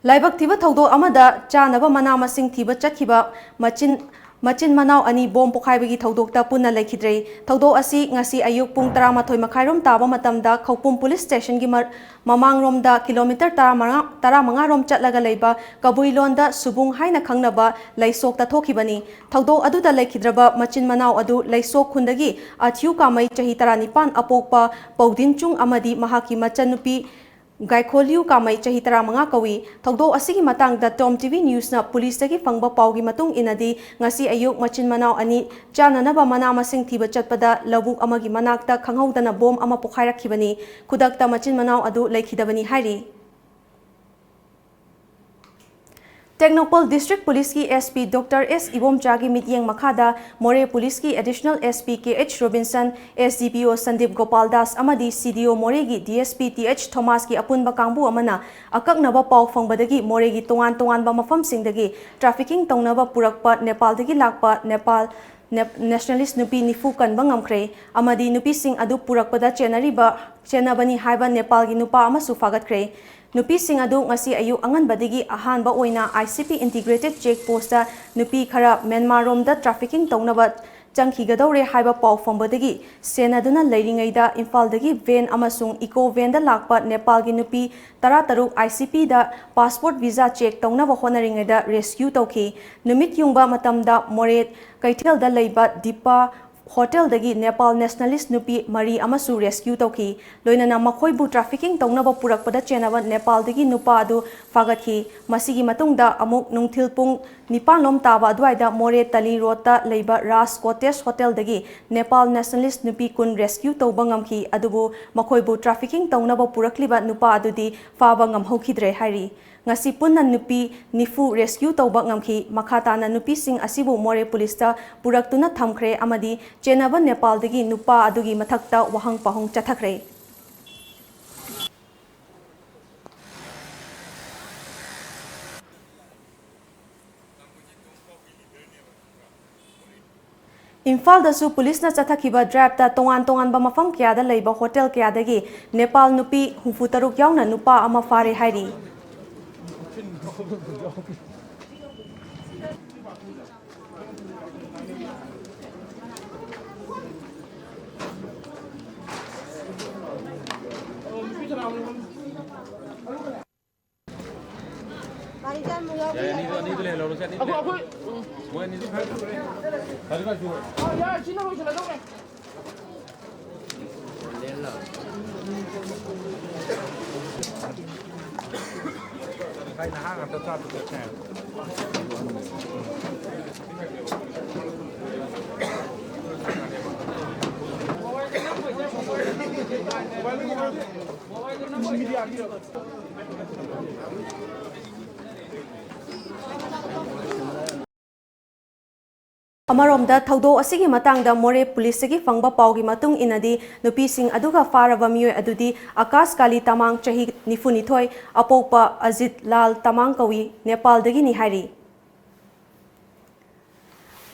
ꯂꯥꯏꯕꯛ ꯊꯤꯕ ꯊꯧꯗꯣꯛ ꯑꯃꯗ ꯆꯥꯅꯕ ꯃꯅꯥ ꯃꯁꯤꯡ ꯊꯤꯕ ꯆꯠꯈꯤꯕ ꯃꯆꯤꯟ ꯃꯆꯤꯟ ꯃꯅꯥꯎ ꯑꯅꯤ ꯕꯣꯝ ꯄꯣꯈꯥꯏꯕꯒꯤ ꯊꯧꯗꯣꯛꯇ ꯄꯨꯟꯅ ꯂꯩꯈꯤꯗ꯭ꯔꯦ꯫ ꯊꯧꯗꯣꯛ ꯑꯁꯤ ꯉꯁꯤ ꯑꯌꯨꯛ ꯄꯨꯡ ꯇꯔꯥꯃꯥꯊꯣꯏ ꯃꯈꯥꯏꯔꯣꯝ ꯇꯥꯕ ꯃꯇꯝꯗ ꯈꯧꯄꯨꯝ ꯄꯨꯂꯤꯁ ꯁ꯭ꯇꯦꯁꯟꯒꯤ ꯃ-, ꯃꯃꯥꯡꯂꯣꯝꯗ ꯀꯤꯂꯣꯃꯤꯇꯔ ꯇꯔꯥꯃꯉꯥ, ꯇꯔꯥꯃꯉꯥꯔꯣꯝ ꯆꯠꯂꯒ ꯂꯩꯕ ꯀꯕꯨꯏꯂꯣꯟꯗ ꯁꯨꯕꯨꯡ ꯍꯥꯏꯅ ꯈꯪꯅꯕ ꯂꯩꯁꯣꯛꯇ ꯊꯣꯛꯈꯤꯕꯅꯤ꯫ ꯊꯧꯗꯣꯛ ꯑꯗꯨꯗ ꯂꯩꯈꯤꯗ꯭ꯔꯕ ꯃꯆꯤꯟ ꯃꯅꯥꯎ ꯑꯗꯨ ꯂꯩꯁꯣꯛ ꯈꯨꯟꯗꯒꯤ ꯑꯊꯤꯌꯨ ꯀꯥꯃꯩ ꯆꯍꯤ ꯇꯔꯥꯅꯤꯄꯥꯟ ꯑꯄꯣꯛꯄ ꯄꯧꯗꯤꯟꯆꯨꯡ ꯑꯃꯗꯤ ꯃꯍꯥꯛꯀꯤ ꯃꯆꯟꯅꯨꯄꯤ ꯒꯥꯏꯈꯣꯂꯤꯌꯨ ꯀꯥꯃꯩ ꯆꯍꯤ ꯇꯔꯥꯃꯉꯥ ꯀꯧꯏ꯫ ꯊꯧꯗꯣꯛ ꯑꯁꯤꯒꯤ ꯃꯇꯥꯡꯗ ꯇꯣꯝ ꯇꯤꯚꯤ ꯅ꯭ꯌꯨꯁꯅ ꯄꯨꯂꯤꯁꯇꯒꯤ ꯐꯪꯕ ꯄꯥꯎꯒꯤ ꯃꯇꯨꯡ ꯏꯟꯅꯗꯤ, ꯉꯁꯤ ꯑꯌꯨꯛ ꯃꯆꯤꯟ ꯃꯅꯥꯎ ꯑꯅꯤ ꯆꯥꯅꯅꯕ ꯃꯅꯥ ꯃꯁꯤꯡ ꯊꯤꯕ ꯆꯠꯄꯗ ꯂꯧꯕꯨꯛ ꯑꯃꯒꯤ ꯃꯅꯥꯛꯇ ꯈꯪꯍꯧꯗꯅ ꯕꯣꯝ ꯑꯃ ꯄꯣꯈꯥꯏꯔꯛꯈꯤꯕꯅꯤ꯫ ꯈꯨꯗꯛꯇ ꯃꯆꯤꯟ ꯃꯅꯥꯎ ꯑꯗꯨ ꯂꯩꯈꯤꯗꯕꯅꯤ ꯍꯥꯏꯔꯤ꯫ ꯇꯦꯡꯅꯧꯄꯜ ꯗꯤꯁꯇ꯭ꯔꯤꯛ ꯄꯨꯂꯤꯁꯀꯤ ꯑꯦꯁ ꯄꯤ ꯗꯣꯛꯇꯔ ꯑꯦꯁ ꯏꯕꯣꯝꯆꯥꯒꯤ ꯃꯤꯠꯌꯦꯡ ꯃꯈꯥꯗ ꯃꯣꯔꯦ ꯄꯨꯂꯤꯁꯀꯤ additional S P K H Robinson, S D P O Sandeep Gopal Das ꯑꯃꯗꯤ ꯁꯤ ꯗꯤ ꯑꯣ ꯃꯣꯔꯦꯒꯤ D S P T H ꯊꯣꯃꯥꯁꯀꯤ ꯑꯄꯨꯟꯕ ꯀꯥꯡꯕꯨ ꯑꯃꯅ ꯑꯀꯛꯅꯕ ꯄꯥꯎ ꯐꯪꯕꯗꯒꯤ ꯃꯣꯔꯦꯒꯤ ꯇꯣꯉꯥꯟ ꯇꯣꯉꯥꯟꯕ ꯃꯐꯝꯁꯤꯡꯗꯒꯤ ꯇ꯭ꯔꯥꯐꯤꯀꯤꯡ ꯇꯧꯅꯕ ꯄꯨꯔꯛꯄ ꯅꯦꯄꯥꯜꯗꯒꯤ ꯂꯥꯛꯄ ꯅꯦꯄꯥꯜ ꯅꯦꯞ-, ꯅꯦꯁꯅꯦꯂꯤꯁ ꯅꯨꯄꯤ ꯅꯤꯐꯨ ꯀꯟꯕ ꯉꯝꯈ꯭ꯔꯦ ꯑꯃꯗꯤ ꯅꯨꯄꯤꯁꯤꯡ ꯑꯗꯨ ꯄꯨꯔꯛꯄꯗ ꯆꯦꯟꯅꯔꯤꯕ, ꯆꯦꯟꯅꯕꯅꯤ ꯍꯥꯏꯕ ꯅꯦꯄꯥꯜꯒꯤ ꯅꯨꯄꯥ ꯑꯃꯁꯨ ꯐꯥꯒꯠꯈ꯭ꯔꯦ꯫ ꯅꯨꯄꯤꯁꯤꯡ ꯑꯗꯨ ꯉꯁꯤ ꯑꯌꯨꯛ ꯑꯉꯟꯕꯗꯒꯤ ꯑꯍꯥꯟꯕ ꯑꯣꯏꯅ I C P integrated check post ꯅꯨꯄꯤ ꯈꯔ ꯃ꯭ꯌꯥꯟꯃꯥꯔꯔꯣꯝꯗ ꯇ꯭ꯔꯥꯐꯤꯀꯤꯡ ꯇꯧꯅꯕ ꯆꯪꯈꯤꯒꯗꯧꯔꯦ ꯍꯥꯏꯕ ꯄꯥꯎ ꯐꯪꯕꯗꯒꯤ ꯁꯦꯟꯅꯗꯨꯅ ꯂꯩꯔꯤꯉꯩꯗ ꯏꯝꯐꯥꯜꯗꯒꯤ ꯚꯦꯟ ꯑꯃꯁꯨꯡ ꯏꯀꯣ ꯚꯦꯟꯗ ꯂꯥꯛꯄ ꯅꯦꯄꯥꯜꯒꯤ ꯅꯨꯄꯤ ꯇꯔꯥꯇꯔꯨꯛ ꯑꯥꯏ ꯁꯤ ꯄꯤꯗ ꯄꯥꯁꯄꯣꯔꯠ ꯚꯤꯖꯥ ꯆꯦꯛ ꯇꯧꯅꯕ ꯍꯣꯠꯅꯔꯤꯉꯩꯗ ꯔꯦꯁꯀ꯭ꯌꯨ ꯇꯧꯈꯤ꯫ ꯅꯨꯃꯤꯠ ꯌꯨꯡꯕ ꯃꯇꯝꯗ ꯃꯣꯔꯦ ꯀꯩꯊꯦꯜꯗ ꯂꯩꯕ ꯗꯤꯄꯥ ꯍꯣꯇꯦꯜꯗꯒꯤ ꯅꯦꯄꯥꯜ ꯅꯦꯁꯅꯦꯂꯤꯁ ꯅꯨꯄꯤ ꯃꯔꯤ ꯑꯃꯁꯨ ꯔꯦꯁꯀ꯭ꯌꯨ ꯇꯧꯈꯤ꯫ ꯂꯣꯏꯅꯅ ꯃꯈꯣꯏꯕꯨ ꯇ꯭ꯔꯥꯐꯤꯀꯤꯡ ꯇꯧꯅꯕ ꯄꯨꯔꯛꯄꯗ ꯆꯦꯟꯅꯕ ꯅꯦꯄꯥꯜꯗꯒꯤ ꯅꯨꯄꯥ ꯑꯗꯨ ꯐꯥꯒꯠꯈꯤ꯫ ꯃꯁꯤꯒꯤ ꯃꯇꯨꯡꯗ ꯑꯃꯨꯛ ꯅꯨꯡꯊꯤꯜ ꯄꯨꯡ ꯅꯤꯄꯥꯟ ꯂꯣꯝ ꯇꯥꯕ ꯑꯗꯨꯋꯥꯏꯗ ꯃꯣꯔꯦ ꯇꯂꯤ ꯔꯣꯗꯇ ꯂꯩꯕ ꯔꯥꯖ ꯀꯣꯇꯦꯖ ꯍꯣꯇꯦꯜꯗꯒꯤ ꯅꯦꯄꯥꯜ ꯅꯦꯁꯅꯦꯂꯤꯁ ꯅꯨꯄꯤ ꯀꯨꯟ ꯔꯦꯁꯀ꯭ꯌꯨ ꯇꯧꯕ ꯉꯝꯈꯤ꯫ ꯑꯗꯨꯕꯨ ꯃꯈꯣꯏꯕꯨ ꯇ꯭ꯔꯥꯐꯤꯀꯤꯡ ꯇꯧꯅꯕ ꯄꯨꯔꯛꯂꯤꯕ ꯅꯨꯄꯥ ꯑꯗꯨꯗꯤ ꯐꯥꯕ ꯉꯝꯍꯧꯈꯤꯗ꯭ꯔꯦ ꯍꯥꯏꯔꯤ꯫ ꯉꯁꯤ ꯄꯨꯟꯅ ꯅꯨꯄꯤ ꯅꯤꯐꯨ ꯔꯦꯁꯀ꯭ꯌꯨ ꯇꯧꯕ ꯉꯝꯈꯤ꯫ ꯃꯈꯥ ꯇꯥꯅ ꯅꯨꯄꯤꯁꯤꯡ ꯑꯁꯤꯕꯨ ꯃꯣꯔꯦ ꯄꯨꯂꯤꯁꯇ ꯄꯨꯔꯛꯇꯨꯅ ꯊꯝꯈ꯭ꯔꯦ ꯑꯃꯗꯤ ꯆꯦꯟꯅꯕ ꯅꯦꯄꯥꯜꯗꯒꯤ ꯅꯨꯄꯥ ꯑꯗꯨꯒꯤ ꯃꯊꯛꯇ ꯋꯥꯍꯪ ꯄꯥꯎꯍꯪ ꯆꯠꯊꯈ꯭ꯔꯦ꯫ ꯏꯝꯐꯥꯜꯗꯁꯨ ꯄꯨꯂꯤꯁꯅ ꯆꯠꯊꯈꯤꯕ ꯗ꯭ꯔꯥꯏꯚꯇ ꯇꯣꯉꯥꯟ ꯇꯣꯉꯥꯟꯕ ꯃꯐꯝ ꯀꯌꯥꯗ ꯂꯩꯕ ꯍꯣꯇꯦꯜ ꯀꯌꯥꯗꯒꯤ ꯅꯦꯄꯥꯜ ꯅꯨꯄꯤ ꯍꯨꯝꯐꯨꯇꯔꯨꯛ ꯌꯥꯎꯅ ꯅꯨꯄꯥ ꯑꯃ ꯐꯥꯔꯦ ꯍꯥꯏꯔꯤ꯫ ꯌꯥꯏ, ꯑꯅꯤꯗꯣ, ꯑꯅꯤꯗꯣ ꯂꯩꯍꯜꯍꯧꯔꯣꯁꯦ, ꯑꯅꯤꯗꯣ ꯂꯩꯍꯜꯍꯧꯔꯣ꯫ ꯃꯣꯏ ꯑꯅꯤꯗꯣ ꯈꯔ ꯈꯔ ꯈꯔ ꯁꯨꯔꯦ꯫ ꯂꯦꯀꯥꯏ ꯅꯍꯥ ꯉꯥꯛꯇ ꯆꯥꯗ ꯆꯠꯁꯦ꯫ ꯑꯃꯔꯣꯝꯗ, ꯊꯧꯗꯣꯛ ꯑꯁꯤꯒꯤ ꯃꯇꯥꯡꯗ ꯃꯣꯔꯦ ꯄꯨꯂꯤꯁꯇꯒꯤ ꯐꯪꯕ ꯄꯥꯎꯒꯤ ꯃꯇꯨꯡ ꯏꯟꯅꯗꯤ, ꯅꯨꯄꯤꯁꯤꯡ ꯑꯗꯨꯒ ꯐꯥꯔꯕ ꯃꯤꯑꯣꯏ ꯑꯗꯨꯗꯤ ꯑꯀꯥꯁ ꯀꯥꯂꯤ ꯇꯃꯥꯡ, ꯆꯍꯤ ꯅꯤꯐꯨꯅꯤꯊꯣꯏ, ꯑꯄꯣꯛꯄ ꯑꯖꯤꯠ ꯂꯥꯜ ꯇꯃꯥꯡ ꯀꯧꯏ, ꯅꯦꯄꯥꯜꯗꯒꯤꯅꯤ ꯍꯥꯏꯔꯤ꯫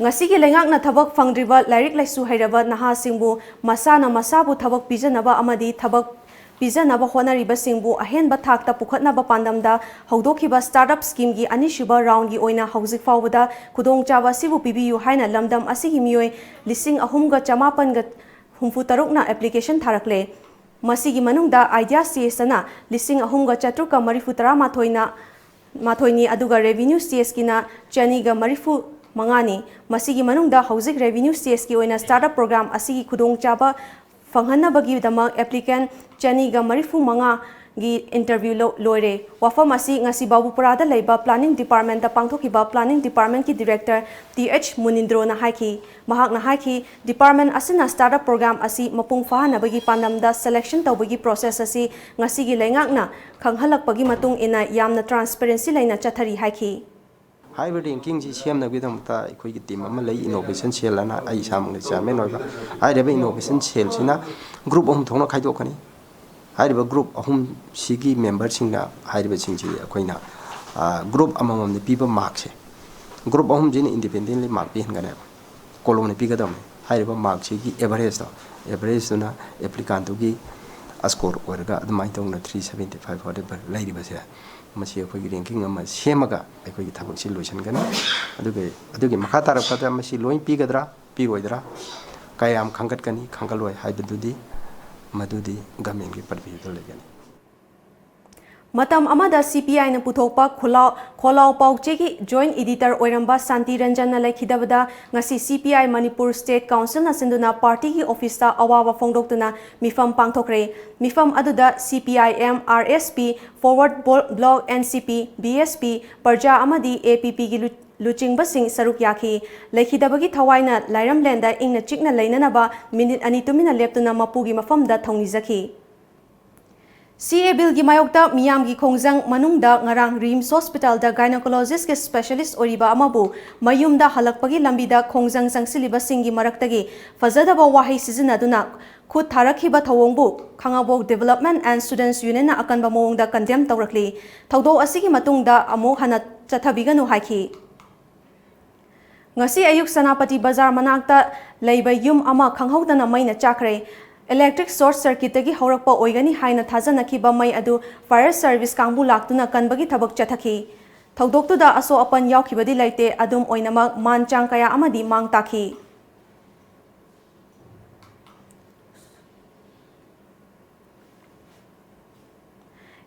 ꯉꯁꯤꯒꯤ ꯂꯩꯉꯥꯛꯅ ꯊꯕꯛ ꯐꯪꯗ꯭ꯔꯤꯕ ꯂꯥꯏꯔꯤꯛ ꯂꯥꯏꯁꯨ ꯍꯩꯔꯕ ꯅꯍꯥꯁꯤꯡꯕꯨ ꯃꯁꯥꯅ ꯃꯁꯥꯕꯨ ꯊꯕꯛ ꯄꯤꯖꯅꯕ ꯑꯃꯗꯤ ꯊꯕꯛ ꯄꯤꯖꯅꯕ ꯍꯣꯠꯅꯔꯤꯕꯁꯤꯡꯕꯨ ꯑꯍꯦꯟꯕ ꯊꯥꯛꯇ ꯄꯨꯈꯠꯅꯕ ꯄꯥꯟꯗꯝꯗ ꯍꯧꯗꯣꯛꯈꯤꯕ ꯁ꯭ꯇꯥꯔꯠ ꯑꯞ ꯁ꯭ꯀꯤꯝꯒꯤ ꯑꯅꯤꯁꯨꯕ ꯔꯥꯎꯟꯒꯤ ꯑꯣꯏꯅ ꯍꯧꯖꯤꯛ ꯐꯥꯎꯕꯗ ꯈꯨꯗꯣꯡꯆꯥꯕ ꯑꯁꯤꯕꯨ ꯄꯤꯕꯤꯌꯨ ꯍꯥꯏꯅ ꯂꯝꯗꯝ ꯑꯁꯤꯒꯤ ꯃꯤꯑꯣꯏ ꯂꯤꯁꯤꯡ ꯑꯍꯨꯝꯒ ꯆꯃꯥꯄꯟꯒ ꯍꯨꯝꯐꯨ ꯇꯔꯨꯛꯅ ꯑꯦꯄ꯭ꯂꯤꯀꯦꯁꯟ ꯊꯥꯔꯛꯂꯦ꯫ ꯃꯁꯤꯒꯤ ꯃꯅꯨꯡꯗ ꯑꯥꯏꯗꯤꯌꯥ ꯁꯤ ꯑꯦꯁ ꯑꯅ ꯂꯤꯁꯤꯡ ꯑꯍꯨꯝꯒ ꯆꯥꯇ꯭ꯔꯨꯛꯀ ꯃꯔꯤꯐꯨ ꯇꯔꯥ ꯃꯥꯊꯣꯏꯅ ꯃꯥꯊꯣꯏꯅꯤ, ꯑꯗꯨꯒ ꯔꯦꯚꯤꯅ꯭ꯌꯨ ꯁꯤ ꯑꯦꯁꯀꯤꯅ ꯆꯅꯤꯒ ꯃꯔꯤꯐꯨ ꯃꯉꯥꯅꯤ꯫ ꯃꯁꯤꯒꯤ ꯃꯅꯨꯡꯗ ꯍꯧꯖꯤꯛ ꯔꯦꯚꯤꯅ꯭ꯌꯨ ꯁꯤ ꯑꯦꯁꯀꯤ ꯑꯣꯏꯅ ꯁ꯭ꯇꯥꯔꯠ ꯑꯞ ꯄ꯭ꯔꯣꯒ꯭ꯔꯥꯝ ꯑꯁꯤꯒꯤ ꯈꯨꯗꯣꯡꯆꯥꯕ ꯐꯪꯍꯟꯅꯕꯒꯤꯗꯃꯛ ꯑꯦꯄ꯭ꯂꯤꯀꯦꯟ ꯆꯅꯤꯒ ꯃꯔꯤꯐꯨ ꯃꯉꯥꯒꯤ ꯏꯟꯇꯔꯚ꯭ꯌꯨ ꯂꯧ-, ꯂꯣꯏꯔꯦ꯫ ꯋꯥꯐꯝ ꯑꯁꯤ ꯉꯁꯤ ꯕꯥꯕꯨꯄꯨꯔꯥꯗ ꯂꯩꯕ ꯄ꯭ꯂꯥꯅꯤꯡ ꯗꯤꯄꯥꯔꯠꯃꯦꯟꯇ ꯄꯥꯡꯊꯣꯛꯈꯤꯕ ꯄ꯭ꯂꯥꯅꯤꯡ ꯗꯤꯄꯥꯔꯠꯃꯦꯟꯀꯤ ꯗꯤꯔꯦꯛꯇꯔ ꯇꯤ ꯑꯩꯆ ꯃꯨꯅꯤꯟꯗ꯭ꯔꯣꯅ ꯍꯥꯏꯈꯤ꯫ ꯃꯍꯥꯛꯅ ꯍꯥꯏꯈꯤ, ꯗꯤꯄꯥꯔꯠꯃꯦꯟ ꯑꯁꯤꯅ ꯁ꯭ꯇꯥꯔꯠ ꯑꯞ ꯄ꯭ꯔꯣꯒ꯭ꯔꯥꯝ ꯑꯁꯤ ꯃꯄꯨꯡ ꯐꯥꯍꯟꯅꯕꯒꯤ ꯄꯥꯟꯗꯝꯗ ꯁꯦꯂꯦꯛꯁꯟ ꯇꯧꯕꯒꯤ ꯄ꯭ꯔꯣꯁꯦꯁ ꯑꯁꯤ ꯉꯁꯤꯒꯤ ꯂꯩꯉꯥꯛꯅ ꯈꯪꯍꯜꯂꯛꯄꯒꯤ ꯃꯇꯨꯡ ꯏꯟꯅ ꯌꯥꯝꯅ ꯇ꯭ꯔꯥꯟꯁꯄꯦꯔꯦꯟꯁꯤ ꯂꯩꯅ ꯆꯠꯊꯔꯤ ꯍꯥꯏꯈꯤ꯫ ꯍꯥꯏꯔꯤꯕ ꯔꯦꯡꯀꯤꯡꯁꯤ ꯁꯦꯝꯅꯕꯒꯤꯗꯃꯛꯇ ꯑꯩꯈꯣꯏꯒꯤ ꯇꯤꯝ ꯑꯃ ꯂꯩ, ꯏꯅꯣꯚꯦꯁꯟ ꯁꯦꯜ ꯑꯅ, ꯑꯩ ꯏꯁꯥꯃꯛꯅ ꯆꯤꯌꯔꯃꯦꯟ ꯑꯣꯏꯕ꯫ ꯍꯥꯏꯔꯤꯕ ꯏꯅꯣꯚꯦꯁꯟ ꯁꯦꯜꯁꯤꯅ ꯒ꯭ꯔꯨꯞ ꯑꯍꯨꯝ ꯊꯣꯛꯅ ꯈꯥꯏꯗꯣꯛꯀꯅꯤ꯫ ꯍꯥꯏꯔꯤꯕ ꯒ꯭ꯔꯨꯞ ꯑꯍꯨꯝꯁꯤꯒꯤ ꯃꯦꯝꯕꯔꯁꯤꯡꯅ, ꯍꯥꯏꯔꯤꯕꯁꯤꯡꯁꯤ ꯑꯩꯈꯣꯏꯅ, ꯑ, ꯒ꯭ꯔꯨꯞ ꯑꯃꯃꯝꯗ ꯄꯤꯕ ꯃꯥꯔꯛꯁꯦ, ꯒ꯭ꯔꯨꯞ ꯑꯍꯨꯝꯁꯤꯅ ꯏꯟꯗꯤꯄꯦꯟꯗꯦꯟꯂꯤ ꯃꯥꯔꯛ ꯄꯤꯍꯟꯒꯅꯦꯕ, ꯀꯣꯂꯣꯝꯅ ꯄꯤꯒꯗꯕꯅꯤ꯫ ꯍꯥꯏꯔꯤꯕ ꯃꯥꯔꯛꯁꯤꯒꯤ ꯑꯦꯚꯔꯦꯖꯇꯣ, ꯑꯦꯚꯔꯦꯖꯇꯨꯅ ꯑꯦꯄ꯭ꯂꯤꯀꯥꯟꯗꯨꯒꯤ ꯁ꯭ꯀꯣꯔ ꯑꯣꯏꯔꯒ ꯑꯗꯨꯃꯥꯏꯅ ꯇꯧꯅ three seventy five whatever ꯂꯩꯔꯤꯕꯁꯦ, ꯃꯁꯤ ꯑꯩꯈꯣꯏꯒꯤ ꯔꯦꯡꯀꯤꯡ ꯑꯃ ꯁꯦꯝꯃꯒ ꯑꯩꯈꯣꯏꯒꯤ ꯊꯕꯛꯁꯤ ꯂꯣꯏꯁꯤꯟꯒꯅꯤ꯫ ꯑꯗꯨꯒ ꯑꯗꯨꯒꯤ ꯃꯈꯥ ꯇꯥꯔꯛꯄꯗ ꯃꯁꯤ ꯂꯣꯏ ꯄꯤꯒꯗ꯭ꯔꯥ, ꯄꯤꯔꯣꯏꯗ꯭ꯔꯥ, ꯀꯌꯥꯝ ꯈꯟꯒꯠꯀꯅꯤ, ꯈꯟꯒꯠꯂꯣꯏ ꯍꯥꯏꯕꯗꯨꯗꯤ ꯃꯗꯨꯗꯤ ꯒꯃꯦꯟꯒꯤ ꯄꯔꯚ꯭ꯌꯨꯗ ꯂꯩꯒꯅꯤ꯫ ꯃꯇꯝ ꯑꯃꯗ CPIꯅ ꯄꯨꯊꯣꯛꯄ ꯈꯣꯜꯂꯥꯎ, ꯈꯣꯜꯂꯥꯎ ꯄꯥꯎꯆꯦꯒꯤ joint editor ꯑꯣꯏꯔꯝꯕ ꯁꯥꯟꯇꯤ ꯔꯟꯖꯟꯅ ꯂꯩꯈꯤꯗꯕꯗ ꯉꯁꯤ CPI ꯃꯅꯤꯄꯨꯔ State Councilꯅ ꯁꯤꯟꯗꯨꯅ partyꯒꯤ officeꯇ ꯑꯋꯥꯕ ꯐꯣꯡꯗꯣꯛꯇꯨꯅ ꯃꯤꯐꯝ ꯄꯥꯡꯊꯣꯛꯈ꯭ꯔꯦ꯫ ꯃꯤꯐꯝ ꯑꯗꯨꯗ CPIM, RSP, Forward Blo-, Bloc, NCP, BSP, ꯄ꯭ꯔꯖꯥ ꯑꯃꯗꯤ APPꯒꯤ ꯂꯨ-, ꯂꯨꯆꯤꯡꯕꯁꯤꯡ ꯁꯔꯨꯛ ꯌꯥꯈꯤ꯫ ꯂꯩꯈꯤꯗꯕꯒꯤ ꯊꯋꯥꯏꯅ ꯂꯥꯏꯔꯝꯂꯦꯟꯗ ꯏꯪꯅ ꯆꯤꯛꯅ ꯂꯩꯅꯅꯕ minute ꯑꯅꯤ ꯇꯨꯃꯤꯟꯅ ꯂꯦꯞꯇꯨꯅ ꯃꯄꯨꯒꯤ ꯃꯐꯝꯗ ꯊꯧꯅꯤꯖꯈꯤ꯫ CAA Billꯒꯤ ꯃꯥꯌꯣꯛꯇ ꯃꯤꯌꯥꯝꯒꯤ ꯈꯣꯡꯖꯪ ꯃꯅꯨꯡꯗ ꯉꯔꯥꯡ RIMS Hospitalꯗ gynecologistꯀꯤ specialist ꯑꯣꯏꯔꯤꯕ ꯑꯃꯕꯨ ꯃꯌꯨꯝꯗ ꯍꯜꯂꯛꯄꯒꯤ ꯂꯝꯕꯤꯗ ꯈꯣꯡꯖꯪ ꯆꯪꯁꯤꯜꯂꯤꯕꯁꯤꯡꯒꯤ ꯃꯔꯛꯇꯒꯤ ꯐꯖꯗꯕ ꯋꯥꯍꯩ ꯁꯤꯖꯤꯟꯅꯗꯨꯅ ꯈꯨꯠ ꯊꯥꯔꯛꯈꯤꯕ ꯊꯧꯑꯣꯡꯕꯨ ꯈꯥꯉꯕꯣꯛ Development and Students Unionꯅ ꯑꯀꯟꯕ ꯃꯑꯣꯡꯗ condemn ꯇꯧꯔꯛꯂꯤ꯫ ꯊꯧꯗꯣꯛ ꯑꯁꯤꯒꯤ ꯃꯇꯨꯡꯗ ꯑꯃꯨꯛ ꯍꯟꯅ ꯆꯠꯊꯕꯤꯒꯅꯨ ꯍꯥꯏꯈꯤ꯫ ꯉꯁꯤ ꯑꯌꯨꯛ ꯁꯦꯅꯥꯄꯇꯤ ꯕꯖꯥꯔ ꯃꯅꯥꯛꯇ ꯂꯩꯕ ꯌꯨꯝ ꯑꯃ ꯈꯪꯍꯧꯗꯅ ꯃꯩꯅ ꯆꯥꯛꯈ꯭ꯔꯦ꯫ Electric short circuitꯇꯒꯤ ꯍꯧꯔꯛꯄ ꯑꯣꯏꯒꯅꯤ ꯍꯥꯏꯅ ꯊꯥꯖꯅꯈꯤꯕ ꯃꯩ ꯑꯗꯨ fire service ꯀꯥꯡꯕꯨ ꯂꯥꯛꯇꯨꯅ ꯀꯟꯕꯒꯤ ꯊꯕꯛ ꯆꯠꯊꯈꯤ꯫ ꯊꯧꯗꯣꯛꯇꯨꯗ ꯑꯁꯣꯛ ꯑꯄꯟ ꯌꯥꯎꯈꯤꯕꯗꯤ ꯂꯩꯇꯦ, ꯑꯗꯨꯝ ꯑꯣꯏꯅꯃꯛ ꯃꯥꯟ ꯆꯥꯡ ꯀꯌꯥ ꯑꯃꯗꯤ ꯃꯥꯡ ꯇꯥꯛꯈꯤ꯫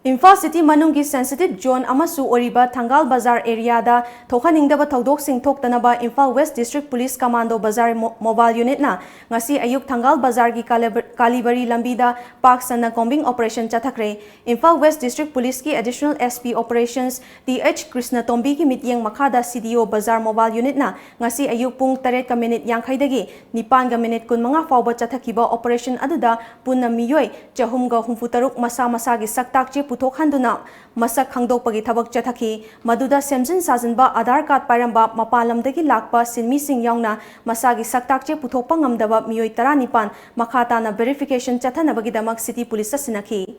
ꯏꯝꯐꯥꯜ city ꯃꯅꯨꯡꯒꯤ sensitive zone ꯑꯃꯁꯨ ꯑꯣꯏꯔꯤꯕ ꯊꯪꯒꯥꯜ ꯕꯖꯥꯔ areaꯗ ꯊꯣꯛꯍꯟꯅꯤꯡꯗꯕ ꯊꯧꯗꯣꯛꯁꯤꯡ ꯊꯣꯛꯇꯅꯕ Imphal West District Police Commando ꯕꯖꯥꯔ mo-, mobile unitꯅ ꯉꯁꯤ ꯑꯌꯨꯛ ꯊꯪꯒꯥꯜ ꯕꯖꯥꯔꯒꯤ ꯀꯥꯂꯦꯕ-, ꯀꯥꯂꯤꯕꯔꯤ ꯂꯝꯕꯤꯗ ꯄꯥꯛ ꯁꯟꯅ combing operation ꯆꯠꯊꯈ꯭ꯔꯦ꯫ Imphal West District Policeꯀꯤ Additional SP Operations Th Krishna ꯇꯣꯝꯕꯤꯒꯤ ꯃꯤꯠꯌꯦꯡ ꯃꯈꯥꯗ CDO ꯕꯖꯥꯔ mobile unitꯅ ꯉꯁꯤ ꯑꯌꯨꯛ ꯄꯨꯡ ꯇꯔꯦꯠꯀ minute ꯌꯥꯡꯈꯩꯗꯒꯤ ꯅꯤꯄꯥꯟꯒ minute ꯀꯨꯟꯃꯉꯥ ꯐꯥꯎꯕ ꯆꯠꯊꯈꯤꯕ operation ꯑꯗꯨꯗ ꯄꯨꯟꯅ ꯃꯤꯑꯣꯏ ꯆꯍꯨꯝꯒ ꯍꯨꯝꯐꯨ ꯇꯔꯨꯛ ꯃꯁꯥ ꯃꯁꯥꯒꯤ ꯁꯛꯇꯥꯛ ꯆꯦ ꯄꯨꯊꯣꯛꯍꯟꯗꯨꯅ ꯃꯁꯛ ꯈꯪꯗꯣꯛꯄꯒꯤ ꯊꯕꯛ ꯆꯠꯊꯈꯤ꯫ ꯃꯗꯨꯗ ꯁꯦꯝꯖꯤꯟ ꯁꯥꯖꯤꯟꯕ, ꯑꯥꯙꯥꯔ ꯀꯥꯔꯗ ꯄꯥꯏꯔꯝꯕ, ꯃꯄꯥꯟ ꯂꯝꯗꯒꯤ ꯂꯥꯛꯄ ꯁꯤꯟꯃꯤꯁꯤꯡ ꯌꯥꯎꯅ ꯃꯁꯥꯒꯤ ꯁꯛꯇꯥꯛ ꯆꯦ ꯄꯨꯊꯣꯛꯄ ꯉꯝꯗꯕ ꯃꯤꯑꯣꯏ ꯇꯔꯥꯅꯤꯄꯥꯟ ꯃꯈꯥ ꯇꯥꯅ verification ꯆꯠꯊꯅꯕꯒꯤꯗꯃꯛ city policeꯇ ꯁꯤꯟꯅꯈꯤ꯫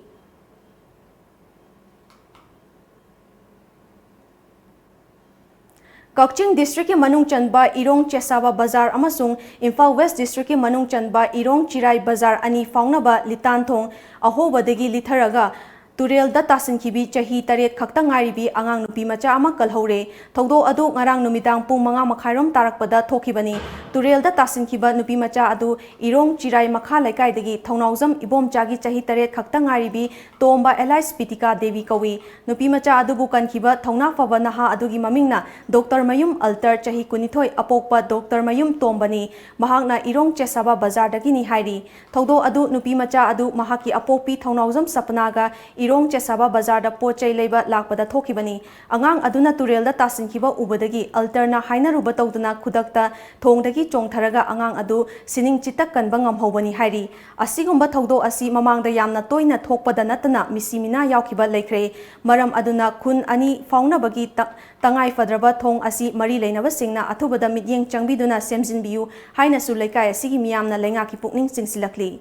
ꯀꯛꯆꯤꯡ districtꯀꯤ ꯃꯅꯨꯡ ꯆꯟꯕ ꯏꯔꯣꯡ ꯆꯦꯁꯥꯕ ꯕꯖꯥꯔ ꯑꯃꯁꯨꯡ ꯏꯝꯐꯥꯜ West Districtꯀꯤ ꯃꯅꯨꯡ ꯆꯟꯕ ꯏꯔꯣꯡ ꯆꯤꯔꯥꯏ ꯕꯖꯥꯔ ꯑꯅꯤ ꯐꯥꯎꯅꯕ ꯂꯤꯇꯥꯟ ꯊꯣꯡ ꯑꯍꯣꯕꯗꯒꯤ ꯂꯤꯊꯔꯒ ꯇꯨꯔꯦꯜꯗ ꯇꯥꯁꯤꯟꯈꯤꯕꯤ ꯆꯍꯤ ꯇꯔꯦꯠ ꯈꯛꯇ ꯉꯥꯏꯔꯤꯕꯤ ꯑꯉꯥꯡ ꯅꯨꯄꯤ ꯃꯆꯥ ꯑꯃ ꯀꯜꯍꯧꯔꯦ꯫ ꯊꯧꯗꯣꯛ ꯑꯗꯨ ꯉꯔꯥꯡ ꯅꯨꯃꯤꯗꯥꯡ ꯄꯨꯡ ꯃꯉꯥ ꯃꯈꯥꯏꯔꯣꯝ ꯇꯥꯔꯛꯄꯗ ꯊꯣꯛꯈꯤꯕꯅꯤ꯫ ꯇꯨꯔꯦꯜꯗ ꯇꯥꯁꯤꯟꯈꯤꯕ ꯅꯨꯄꯤ ꯃꯆꯥ ꯑꯗꯨ ꯏꯔꯣꯡ ꯆꯤꯔꯥꯏ ꯃꯈꯥ ꯂꯩꯀꯥꯏꯗꯒꯤ ꯊꯧꯅꯥꯎꯖꯝ ꯏꯕꯣꯝꯆꯥꯒꯤ ꯆꯍꯤ ꯇꯔꯦꯠ ꯈꯛꯇ ꯉꯥꯏꯔꯤꯕꯤ ꯇꯣꯝꯕ alias ꯄꯤꯇꯤꯀꯥ ꯗꯦꯕꯤ ꯀꯧꯏ꯫ ꯅꯨꯄꯤ ꯃꯆꯥ ꯑꯗꯨꯕꯨ ꯀꯟꯈꯤꯕ ꯊꯧꯅꯥ ꯐꯕ ꯅꯍꯥ ꯑꯗꯨꯒꯤ ꯃꯃꯤꯡꯅ ꯗꯣꯛꯇꯔ ꯃꯌꯨꯝ ꯑꯜꯇꯔ, ꯆꯍꯤ ꯀꯨꯟꯅꯤꯊꯣꯏ, ꯑꯄꯣꯛꯄ ꯗꯣꯛꯇꯔ ꯃꯌꯨꯝ ꯇꯣꯝꯕꯅꯤ꯫ ꯃꯍꯥꯛꯅ ꯏꯔꯣꯡ ꯆꯦꯁꯥꯕ ꯕꯖꯥꯔꯗꯒꯤꯅꯤ ꯍꯥꯏꯔꯤ꯫ ꯊꯧꯗꯣꯛ ꯑꯗꯨ ꯅꯨꯄꯤ ꯃꯆꯥ ꯑꯗꯨ ꯃꯍꯥꯛꯀꯤ ꯑꯄꯣꯛꯄꯤ ꯊꯧꯅꯥꯎꯖꯝ ꯁꯄꯅꯥꯒ ꯏꯔꯣꯡ ꯆꯦꯁꯥꯕ ꯕꯖꯥꯔꯗ ꯄꯣꯠ ꯆꯩ ꯂꯩꯕ ꯂꯥꯛꯄꯗ ꯊꯣꯛꯈꯤꯕꯅꯤ꯫ ꯑꯉꯥꯡ ꯑꯗꯨꯅ ꯇꯨꯔꯦꯜꯗ ꯇꯥꯁꯤꯟꯈꯤꯕ ꯎꯕꯗꯒꯤ ꯑꯜꯇꯔꯅ ꯍꯥꯏꯅꯔꯨꯕ ꯇꯧꯗꯨꯅ ꯈꯨꯗꯛꯇ ꯊꯣꯡꯗꯒꯤ ꯆꯣꯡꯊꯔꯒ ꯑꯉꯥꯡ ꯑꯗꯨ ꯁꯤꯅꯤꯡ ꯆꯤꯠꯇ ꯀꯟꯕ ꯉꯝꯍꯧꯕꯅꯤ ꯍꯥꯏꯔꯤ꯫ ꯑꯁꯤꯒꯨꯝꯕ ꯊꯧꯗꯣꯛ ꯑꯁꯤ ꯃꯃꯥꯡꯗ ꯌꯥꯝꯅ ꯇꯣꯏꯅ ꯊꯣꯛꯄꯗ ꯅꯠꯇꯅ ꯃꯤꯁꯤ ꯃꯤꯅꯥ ꯌꯥꯎꯈꯤꯕ ꯂꯩꯈ꯭ꯔꯦ꯫ ꯃꯔꯝ ꯑꯗꯨꯅ ꯈꯨꯟ ꯑꯅꯤ ꯐꯥꯎꯅꯕꯒꯤ ꯇ-, ꯇꯉꯥꯏ ꯐꯗ꯭ꯔꯕ ꯊꯣꯡ ꯑꯁꯤ ꯃꯔꯤ ꯂꯩꯅꯕꯁꯤꯡꯅ ꯑꯊꯨꯕꯗ ꯃꯤꯠꯌꯦꯡ ꯆꯪꯕꯤꯗꯨꯅ ꯁꯦꯝꯖꯤꯟꯕꯤꯌꯨ ꯍꯥꯏꯅꯁꯨ ꯂꯩꯀꯥꯏ ꯑꯁꯤꯒꯤ ꯃꯤꯌꯥꯝꯅ ꯂꯩꯉꯥꯛꯀꯤ ꯄꯨꯛꯅꯤꯡ ꯆꯤꯡꯁꯤꯜꯂꯛꯂꯤ꯫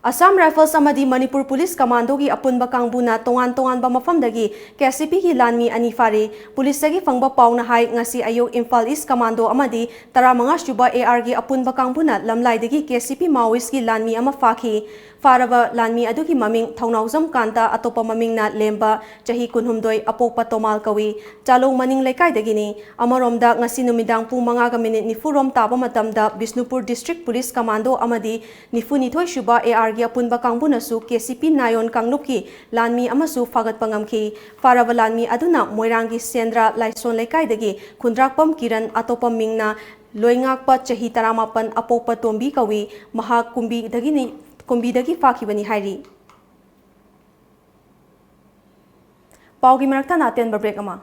ꯑꯁꯥꯝ ꯔꯥꯏꯐꯜꯁ ꯑꯃꯗꯤ ꯃꯅꯤꯄꯨꯔ ꯄꯨꯂꯤꯁ ꯀꯃꯥꯟꯗꯣꯒꯤ ꯑꯄꯨꯟꯕ ꯀꯥꯡꯕꯨꯅ ꯇꯣꯉꯥꯟ ꯇꯣꯉꯥꯟꯕ ꯃꯐꯝꯗꯒꯤ ꯀꯦ ꯁꯤ ꯄꯤꯒꯤ ꯂꯥꯟꯃꯤ ꯑꯅꯤ ꯐꯥꯔꯤ꯫ ꯄꯨꯂꯤꯁꯇꯒꯤ ꯐꯪꯕ ꯄꯥꯎꯅ ꯍꯥꯏ, ꯉꯁꯤ ꯑꯌꯨꯛ ꯏꯝꯐꯥꯜ ꯏꯁ ꯀꯃꯥꯟꯗꯣ ꯑꯃꯗꯤ ꯇꯔꯥꯃꯉꯥ ꯁꯨꯕ ꯑꯦ ꯑꯥꯔꯒꯤ ꯑꯄꯨꯟꯕ ꯀꯥꯡꯕꯨꯅ ꯂꯝꯂꯥꯏꯗꯒꯤ ꯀꯦ ꯁꯤ ꯄꯤ ꯃꯥꯑꯣꯏꯁꯀꯤ ꯂꯥꯟꯃꯤ ꯑꯃ ꯐꯥꯈꯤ꯫ ꯐꯥꯔꯕ ꯂꯥꯟꯃꯤ ꯑꯗꯨꯒꯤ ꯃꯃꯤꯡ ꯊꯧꯅꯥꯎꯖꯝ ꯀꯥꯟꯇ, ꯑꯇꯣꯞꯄ ꯃꯃꯤꯡꯅ ꯂꯦꯝꯕ, ꯆꯍꯤ ꯀꯨꯟꯍꯨꯝꯗꯣꯏ, ꯑꯄꯣꯛꯄ ꯇꯣꯃꯥꯜ ꯀꯧꯏ꯫ ꯆꯥꯂꯣꯡ ꯃꯅꯤꯡ ꯂꯩꯀꯥꯏꯗꯒꯤꯅꯤ꯫ ꯑꯃꯔꯣꯝꯗ, ꯉꯁꯤ ꯅꯨꯃꯤꯗꯥꯡ ꯄꯨꯡ ꯃꯉꯥꯒ ꯃꯤꯅꯤꯠ ꯅꯤꯐꯨ ꯔꯣꯝ ꯇꯥꯕ ꯃꯇꯝꯗ ꯕꯤꯁꯅꯨꯄꯨꯔ ꯗꯤꯁꯇ꯭ꯔꯤꯛ ꯄꯨꯂꯤꯁ ꯀꯃꯥꯟꯗꯣ ꯑꯃꯗꯤ ꯅꯤꯐꯨꯅꯤꯊꯣꯏ ꯁꯨꯕ ꯑꯦ ꯑꯥꯔꯒꯤ ꯑꯄꯨꯟꯕ ꯀꯥꯡꯕꯨꯅꯁꯨ ꯀꯦ ꯁꯤ ꯄꯤ ꯅꯥꯌꯣꯟ ꯀꯥꯡꯂꯨꯞꯀꯤ ꯂꯥꯟꯃꯤ ꯑꯃꯁꯨ ꯐꯥꯒꯠꯄ ꯉꯝꯈꯤ꯫ ꯐꯥꯔꯕ ꯂꯥꯟꯃꯤ ꯑꯗꯨꯅ ꯃꯣꯏꯔꯥꯡꯒꯤ ꯁꯦꯟꯗ꯭ꯔꯥ ꯂꯥꯏꯁꯣꯟ ꯂꯩꯀꯥꯏꯗꯒꯤ ꯈꯨꯟꯗ꯭ꯔꯥꯛꯄꯝ ꯀꯤꯔꯟ, ꯑꯇꯣꯞꯄ ꯃꯤꯡꯅ ꯂꯣꯏꯉꯥꯛꯄ, ꯆꯍꯤ ꯇꯔꯥꯃꯥꯄꯟ, ꯑꯄꯣꯛꯄ ꯇꯣꯝꯕꯤ ꯀꯧꯏ꯫ ꯃꯍꯥꯛ ꯀꯨꯝꯕꯤꯗꯒꯤꯅꯤ, ꯀꯨꯝꯕꯤꯗꯒꯤ ꯐꯥꯈꯤꯕꯅꯤ ꯍꯥꯏꯔꯤ꯫ ꯄꯥꯎꯒꯤ ꯃꯔꯛꯇ ꯑꯇꯦꯟꯕ break ꯑꯃ꯫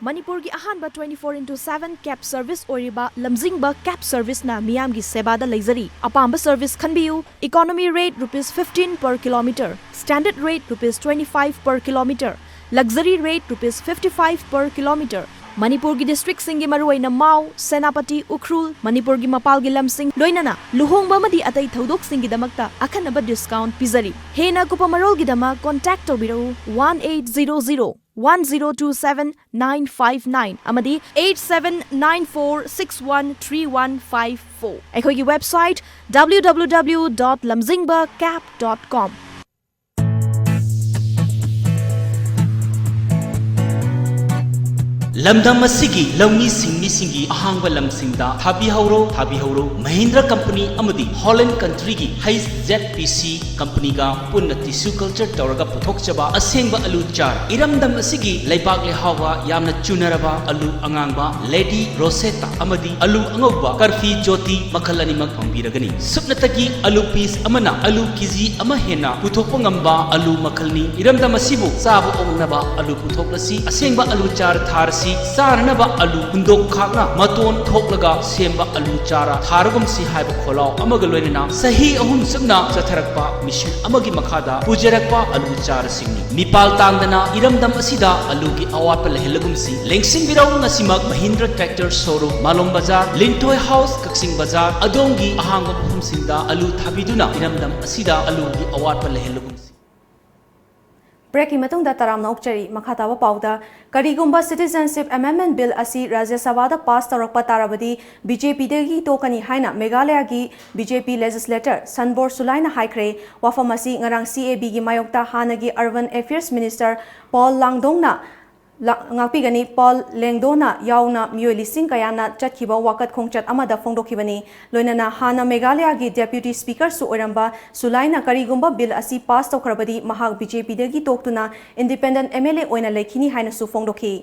ꯃꯅꯤꯄꯨꯔꯒꯤ ꯑꯍꯥꯟꯕ twenty four into seven cab service ꯑꯣꯏꯔꯤꯕ ꯂꯝꯖꯤꯡꯕ cab serviceꯅ ꯃꯤꯌꯥꯝꯒꯤ ꯁꯦꯕꯥꯗ ꯂꯩꯖꯔꯤ꯫ ꯑꯄꯥꯝꯕ service ꯈꯟꯕꯤꯌꯨ꯫ Economy rate rupees fifteen per kilometer, standard rate rupees twenty five per kilometer, luxury rate rupees fifty five per kilometer꯫ ꯃꯅꯤꯄꯨꯔꯒꯤ districtꯁꯤꯡꯒꯤ ꯃꯔꯨꯑꯣꯏꯅ ꯃꯥꯎ, ꯁꯦꯅꯥꯄꯇꯤ, ꯎꯈ꯭ꯔꯨꯜ, ꯃꯅꯤꯄꯨꯔꯒꯤ ꯃꯄꯥꯜꯒꯤ ꯂꯝꯁꯤꯡ, ꯂꯣꯏꯅꯅ ꯂꯨꯍꯣꯡꯕ ꯑꯃꯗꯤ ꯑꯇꯩ ꯊꯧꯗꯣꯛꯁꯤꯡꯒꯤꯗꯃꯛꯇ ꯑꯈꯟꯅꯕ discount ꯄꯤꯖꯔꯤ꯫ ꯍꯦꯟꯅ ꯑꯀꯨꯞꯄ ꯃꯔꯣꯜꯒꯤꯗꯃꯛ contact ꯇꯧꯕꯤꯔꯛꯎ, one eight zero zero one zero two seven nine five nine ꯑꯃꯗꯤ eight seven nine four six one three one five four꯫ ꯑꯩꯈꯣꯏꯒꯤ website W W W dot lamjingba cap dot com꯫ ꯂꯝꯗꯝ ꯑꯁꯤꯒꯤ ꯂꯧꯃꯤ ꯁꯤꯡꯃꯤꯁꯤꯡꯒꯤ ꯑꯍꯥꯡꯕ ꯂꯝꯁꯤꯡꯗ ꯊꯥꯕꯤꯍꯧꯔꯣ, ꯊꯥꯕꯤꯍꯧꯔꯣ꯫ Mahindra company ꯑꯃꯗꯤ ꯍꯣꯂꯦꯟ ꯀꯟꯇ꯭ꯔꯤꯒꯤ H Z ꯄꯤ ꯁꯤ ꯀꯝꯄꯅꯤꯒ ꯄꯨꯟꯅ tissue culture ꯇꯧꯔꯒ ꯄꯨꯊꯣꯛꯆꯕ ꯑꯁꯦꯡꯕ ꯑꯂꯨ ꯆꯥꯔ꯫ ꯏꯔꯝꯗꯝ ꯑꯁꯤꯒꯤ ꯂꯩꯕꯥꯛ ꯂꯩꯍꯥꯎꯒ ꯌꯥꯝꯅ ꯆꯨꯅꯔꯕ ꯑꯂꯨ ꯑꯉꯥꯡꯕ ꯂꯦꯗꯤ ꯔꯣꯁꯦꯇꯥ ꯑꯃꯗꯤ ꯑꯂꯨ ꯑꯉꯧꯕ ꯀꯔꯐꯤ ꯖꯣꯇꯤ ꯃꯈꯜ ꯑꯅꯤꯃꯛ ꯐꯪꯕꯤꯔꯒꯅꯤ꯫ ꯁꯨꯞꯅꯇꯒꯤ ꯑꯂꯨ piece ꯑꯃꯅ ꯑꯂꯨ ꯀꯦꯖꯤ ꯑꯃ ꯍꯦꯟꯅ ꯄꯨꯊꯣꯛꯄ ꯉꯝꯕ ꯑꯂꯨ ꯃꯈꯜꯅꯤ꯫ ꯏꯔꯝꯗꯝ ꯑꯁꯤꯕꯨ ꯆꯥꯕ ꯑꯣꯛꯅꯕ ꯑꯂꯨ ꯄꯨꯊꯣꯛꯂꯁꯤ꯫ ꯑꯁꯦꯡꯕ ꯑꯂꯨ ꯆꯥꯔ ꯊꯥꯔꯁꯤ꯫ ꯆꯥꯅꯅꯕ ꯑꯂꯨ ꯍꯨꯟꯗꯣꯛ ꯈꯥꯛꯅ ꯃꯇꯣꯟ ꯊꯣꯛꯂꯒ ꯁꯦꯝꯕ ꯑꯂꯨ ꯆꯥꯔ ꯊꯥꯔꯒꯨꯝꯁꯤ ꯍꯥꯏꯕ ꯈꯣꯜꯂꯥꯎ ꯑꯃꯒ ꯂꯣꯏꯅꯅ ꯆꯍꯤ ꯑꯍꯨꯝ ꯆꯨꯞꯅ ꯆꯠꯊꯔꯛꯄ ꯃꯤꯁꯟ ꯑꯃꯒꯤ ꯃꯈꯥꯗ ꯄꯨꯖꯔꯛꯄ ꯑꯂꯨ ꯆꯥꯔꯁꯤꯡꯅꯤ꯫ ꯃꯤꯄꯥꯜ ꯇꯥꯡꯗꯅ ꯏꯔꯝꯗꯝ ꯑꯁꯤꯗ ꯑꯂꯨꯒꯤ ꯑꯋꯥꯠꯄ ꯂꯩꯍꯜꯂꯒꯨꯝꯁꯤ꯫ ꯂꯦꯡꯁꯤꯟꯕꯤꯔꯧ, ꯉꯁꯤꯃꯛ ꯃꯍꯤꯟꯗ꯭ꯔ ꯇ꯭ꯔꯦꯛꯇꯔ ꯁꯣꯔꯨꯝ, ꯃꯥꯂꯣꯝ ꯕꯖꯥꯔ, ꯂꯤꯡꯊꯣꯏ ꯍꯥꯎꯁ, ꯀꯛꯆꯤꯡ ꯕꯖꯥꯔ, ꯑꯗꯣꯝꯒꯤ ꯑꯍꯥꯡꯕ ꯃꯐꯝꯁꯤꯡꯗ ꯑꯂꯨ ꯊꯥꯕꯤꯗꯨꯅ ꯏꯔꯝꯗꯝ ꯑꯁꯤꯗ ꯑꯂꯨꯒꯤ ꯑꯋꯥꯠꯄ ꯂꯩꯍꯜꯂꯒꯨꯝꯁꯤ꯫ ꯕ꯭ꯔꯦꯛꯀꯤ ꯃꯇꯨꯡꯗ ꯇꯔꯥꯝꯅ ꯑꯣꯛꯆꯔꯤ꯫ ꯃꯈꯥ ꯇꯥꯕ ꯄꯥꯎꯗ, ꯀꯔꯤꯒꯨꯝꯕ Citizenship Amendment Bill ꯑꯁꯤ ꯔꯥꯖ꯭ꯌ ꯁꯚꯥꯗ ꯄꯥꯁ ꯇꯧꯔꯛꯄ ꯇꯥꯔꯕꯗꯤ ꯕꯤ ꯖꯦ ꯄꯤꯗꯒꯤ ꯇꯣꯛꯀꯅꯤ ꯍꯥꯏꯅ ꯃꯦꯘꯥꯂꯌꯥꯒꯤ ꯕꯤ ꯖꯦ ꯄꯤ legislator ꯁꯟꯕꯣꯔ ꯁꯨꯂꯥꯏꯅ ꯍꯥꯏꯈ꯭ꯔꯦ꯫ ꯋꯥꯐꯝ ꯑꯁꯤ ꯉꯔꯥꯡ ꯁꯤ ꯑꯦ ꯕꯤꯒꯤ ꯃꯥꯌꯣꯛꯇ ꯍꯥꯟꯅꯒꯤ Urban Affairs Minister ꯄꯣꯜ ꯂꯥꯡꯗꯣꯡꯅ ꯂꯥ-, ꯉꯥꯛꯄꯤꯒꯅꯤ, ꯄꯣꯜ ꯂꯦꯡꯗꯣꯅ ꯌꯥꯎꯅ ꯃꯤꯑꯣꯏ ꯂꯤꯁꯤꯡ ꯀꯌꯥꯅ ꯆꯠꯈꯤꯕ ꯋꯥꯀꯠ ꯈꯣꯡꯆꯠ ꯑꯃꯗ ꯐꯣꯡꯗꯣꯛꯈꯤꯕꯅꯤ꯫ ꯂꯣꯏꯅꯅ ꯍꯥꯟꯅ ꯃꯦꯘꯥꯂꯌꯥꯒꯤ Deputy Speakerꯁꯨ ꯑꯣꯏꯔꯝꯕ ꯁꯨꯂꯥꯏꯅ ꯀꯔꯤꯒꯨꯝꯕ ꯕꯤꯜ ꯑꯁꯤ ꯄꯥꯁ ꯇꯧꯈ꯭ꯔꯕꯗꯤ ꯃꯍꯥꯛ ꯕꯤ ꯖꯦ ꯄꯤꯗꯒꯤ ꯇꯣꯛꯇꯨꯅ independent M L A ꯑꯣꯏꯅ ꯂꯩꯈꯤꯅꯤ ꯍꯥꯏꯅꯁꯨ ꯐꯣꯡꯗꯣꯛꯈꯤ꯫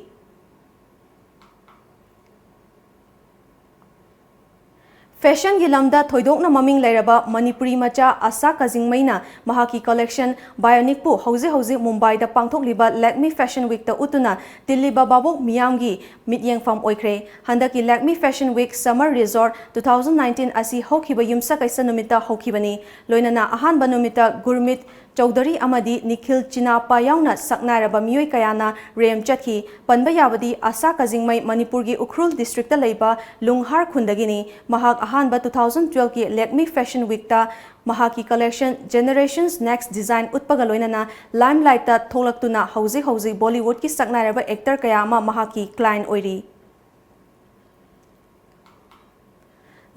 ꯐꯦꯁꯟꯒꯤ ꯂꯝꯗ ꯊꯣꯏꯗꯣꯛꯅ ꯃꯃꯤꯡ ꯂꯩꯔꯕ ꯃꯅꯤꯄꯨꯔꯤ ꯃꯆꯥ ꯑꯁꯥ ꯀꯖꯤꯡꯃꯩꯅ ꯃꯍꯥꯛꯀꯤ collection Bionicꯄꯨ ꯍꯧꯖꯤꯛ ꯍꯧꯖꯤꯛ ꯃꯨꯝꯕꯥꯏꯗ ꯄꯥꯡꯊꯣꯛꯂꯤꯕ Lakme Fashion Weekꯇ ꯎꯠꯇꯨꯅ ꯇꯤꯜꯂꯤꯕ ꯚꯥꯕꯣꯛ ꯃꯤꯌꯥꯝꯒꯤ ꯃꯤꯠꯌꯦꯡꯐꯝ ꯑꯣꯏꯈ꯭ꯔꯦ꯫ ꯍꯟꯗꯛꯀꯤ Lakme Fashion Week Summer Resort two thousand nineteen ꯑꯁꯤ ꯍꯧꯈꯤꯕ ꯌꯨꯝꯁꯀꯩꯁ ꯅꯨꯃꯤꯠꯇ ꯍꯧꯈꯤꯕꯅꯤ꯫ ꯂꯣꯏꯅꯅ ꯑꯍꯥꯟꯕ ꯅꯨꯃꯤꯠꯇ ꯒꯨꯔꯃꯤꯠ ꯆꯧꯙꯔꯤ ꯑꯃꯗꯤ ꯅꯤꯈꯤꯜ ꯆꯤꯅꯥꯞꯄ ꯌꯥꯎꯅ ꯁꯛꯅꯥꯏꯔꯕ ꯃꯤꯑꯣꯏ ꯀꯌꯥꯅ ꯔꯦꯝ ꯆꯠꯈꯤ꯫ ꯄꯟꯕ ꯌꯥꯕꯗꯤ ꯑꯁꯥ ꯀꯖꯤꯡꯃꯩ ꯃꯅꯤꯄꯨꯔꯒꯤ ꯎꯈ꯭ꯔꯨꯜ district ꯇ ꯂꯩꯕ ꯂꯨꯡꯍꯥꯔ ꯈꯨꯟꯗꯒꯤꯅꯤ꯫ ꯃꯍꯥꯛ ꯑꯍꯥꯟꯕ two thousand twelve ꯀꯤ Lakme Fashion Week ꯇ ꯃꯍꯥꯛꯀꯤ collection Generations Next Design ꯎꯠꯄꯒ ꯂꯣꯏꯅꯅ limelight ꯇ ꯊꯣꯛꯂꯛꯇꯨꯅ ꯍꯧꯖꯤꯛ ꯍꯧꯖꯤꯛ Bollywood ꯀꯤ ꯁꯛꯅꯥꯏꯔꯕ actor ꯀꯌꯥ ꯑꯃ ꯃꯍꯥꯛꯀꯤ client ꯑꯣꯏꯔꯤ꯫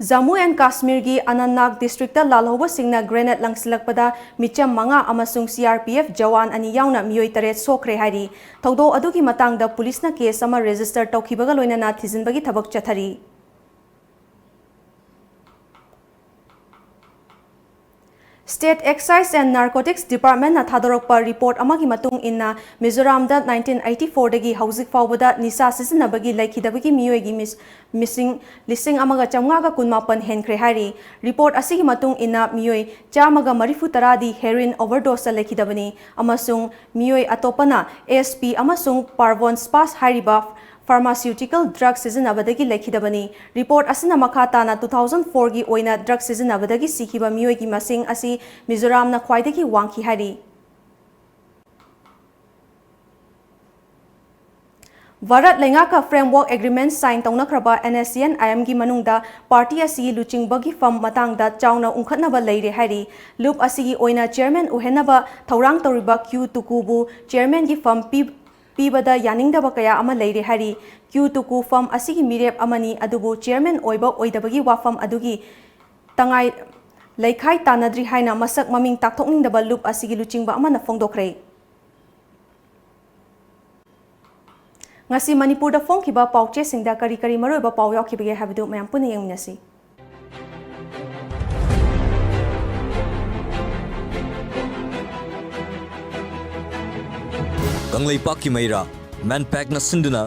ꯖꯝꯃꯨ ꯑꯦꯟ ꯀꯥꯁꯃꯤꯔꯒꯤ ꯑꯅꯟꯅꯥꯒ district ꯇ ꯂꯥꯜꯍꯧꯕꯁꯤꯡꯅ grenade ꯂꯪꯁꯤꯜꯂꯛꯄꯗ ꯃꯤꯆꯝ ꯃꯉꯥ ꯑꯃꯁꯨꯡ C R P F Jawan ꯑꯅꯤ ꯌꯥꯎꯅ ꯃꯤꯑꯣꯏ ꯇꯔꯦꯠ ꯁꯣꯛꯈ꯭ꯔꯦ ꯍꯥꯏꯔꯤ꯫ ꯊꯧꯗꯣꯛ ꯑꯗꯨꯒꯤ ꯃꯇꯥꯡꯗ ꯄꯨꯂꯤꯁꯅ case ꯑꯃ register ꯇꯧꯈꯤꯕꯒ ꯂꯣꯏꯅꯅ ꯊꯤꯖꯤꯟꯕꯒꯤ ꯊꯕꯛ ꯆꯠꯊꯔꯤ꯫ State Excise and Narcotics Department ꯅ ꯊꯥꯗꯣꯔꯛꯄ report ꯑꯃꯒꯤ ꯃꯇꯨꯡ ꯏꯟꯅ, ꯃꯤꯖꯣꯔꯥꯝꯗ nineteen eighty four ꯗꯒꯤ ꯍꯧꯖꯤꯛ ꯐꯥꯎꯕꯗ ꯅꯤꯁꯥ ꯁꯤꯖꯤꯟꯅꯕꯒꯤ ꯂꯩꯈꯤꯗꯕꯒꯤ ꯃꯤꯑꯣꯏꯒꯤ ꯃꯤꯁ-, ꯃꯁꯤꯡ ꯂꯤꯁꯤꯡ ꯑꯃꯒ ꯆꯥꯝꯃꯉꯥꯒ ꯀꯨꯟꯃꯥꯄꯟ ꯍꯦꯟꯈ꯭ꯔꯦ ꯍꯥꯏꯔꯤ꯫ Report ꯑꯁꯤꯒꯤ ꯃꯇꯨꯡ ꯏꯟꯅ, ꯃꯤꯑꯣꯏ ꯆꯥꯝꯃꯒ ꯃꯔꯤꯐꯨ ꯇꯔꯥꯗꯤ heroin overdose ꯇ ꯂꯩꯈꯤꯗꯕꯅꯤ ꯑꯃꯁꯨꯡ ꯃꯤꯑꯣꯏ ꯑꯇꯣꯞꯄꯅ S P ꯑꯃꯁꯨꯡ Parvon Spas ꯍꯥꯏꯔꯤꯕ pharmaceutical drug ꯁꯤꯖꯤꯟꯅꯕꯗꯒꯤ ꯂꯩꯈꯤꯗꯕꯅꯤ꯫ Report ꯑꯁꯤꯅ ꯃꯈꯥ ꯇꯥꯅ two thousand four ꯒꯤ ꯑꯣꯏꯅ drug ꯁꯤꯖꯤꯟꯅꯕꯗꯒꯤ ꯁꯤꯈꯤꯕ ꯃꯤꯑꯣꯏꯒꯤ ꯃꯁꯤꯡ ꯑꯁꯤ ꯃꯤꯖꯣꯔꯥꯝꯅ ꯈ꯭ꯋꯥꯏꯗꯒꯤ ꯋꯥꯡꯈꯤ ꯍꯥꯏꯔꯤ꯫ Bharat ꯂꯩꯉꯥꯛꯀ framework agreement sign ꯇꯧꯅꯈ꯭ꯔꯕ N S C N I M ꯒꯤ ꯃꯅꯨꯡꯗ party ꯑꯁꯤꯒꯤ ꯂꯨꯆꯤꯡꯕꯒꯤ ꯐꯝ ꯃꯇꯥꯡꯗ ꯆꯥꯎꯅ ꯎꯪꯈꯠꯅꯕ ꯂꯩꯔꯦ ꯍꯥꯏꯔꯤ꯫ ꯂꯨꯞ ꯑꯁꯤꯒꯤ ꯑꯣꯏꯅ chairman ꯑꯣꯏꯍꯟꯅꯕ ꯊꯧꯔꯥꯡ ꯇꯧꯔꯤꯕ ꯀ꯭ꯌꯨ ꯇꯨꯀꯨꯕꯨ chairman ꯒꯤ ꯐꯝ ꯄꯤ-, ꯄꯤꯕꯗ ꯌꯥꯅꯤꯡꯗꯕ ꯀꯌꯥ ꯑꯃ ꯂꯩꯔꯦ ꯍꯥꯏꯔꯤ꯫ ꯀ꯭ꯌꯨ ꯇꯨꯀꯨ ꯐꯝ ꯑꯁꯤꯒꯤ ꯃꯤꯔꯦꯞ ꯑꯃꯅꯤ, ꯑꯗꯨꯕꯨ chairman ꯑꯣꯏꯕ ꯑꯣꯏꯗꯕꯒꯤ ꯋꯥꯐꯝ ꯑꯗꯨꯒꯤ ꯇꯉꯥꯏ ꯂꯩꯈꯥꯏ ꯇꯥꯟꯅꯗ꯭ꯔꯤ ꯍꯥꯏꯅ ꯃꯁꯛ ꯃꯃꯤꯡ ꯇꯥꯛꯊꯣꯛꯅꯤꯡꯗꯕ ꯂꯨꯞ ꯑꯁꯤꯒꯤ ꯂꯨꯆꯤꯡꯕ ꯑꯃꯅ ꯐꯣꯡꯗꯣꯛꯈ꯭ꯔꯦ꯫ ꯉꯁꯤ ꯃꯅꯤꯄꯨꯔꯗ ꯐꯣꯡꯈꯤꯕ ꯄꯥꯎꯆꯦꯁꯤꯡꯗ ꯀꯔꯤ ꯀꯔꯤ ꯃꯔꯨꯑꯣꯏꯕ ꯄꯥꯎ ꯌꯥꯎꯈꯤꯕꯒꯦ ꯍꯥꯏꯕꯗꯨ ꯃꯌꯥꯝ ꯄꯨꯟꯅ ꯌꯦꯡꯃꯤꯟꯅꯁꯤ꯫ ꯀꯪꯂꯩꯄꯥꯛꯀꯤ ꯃꯩꯔꯥ, MANPAC ꯅ ꯁꯤꯟꯗꯨꯅ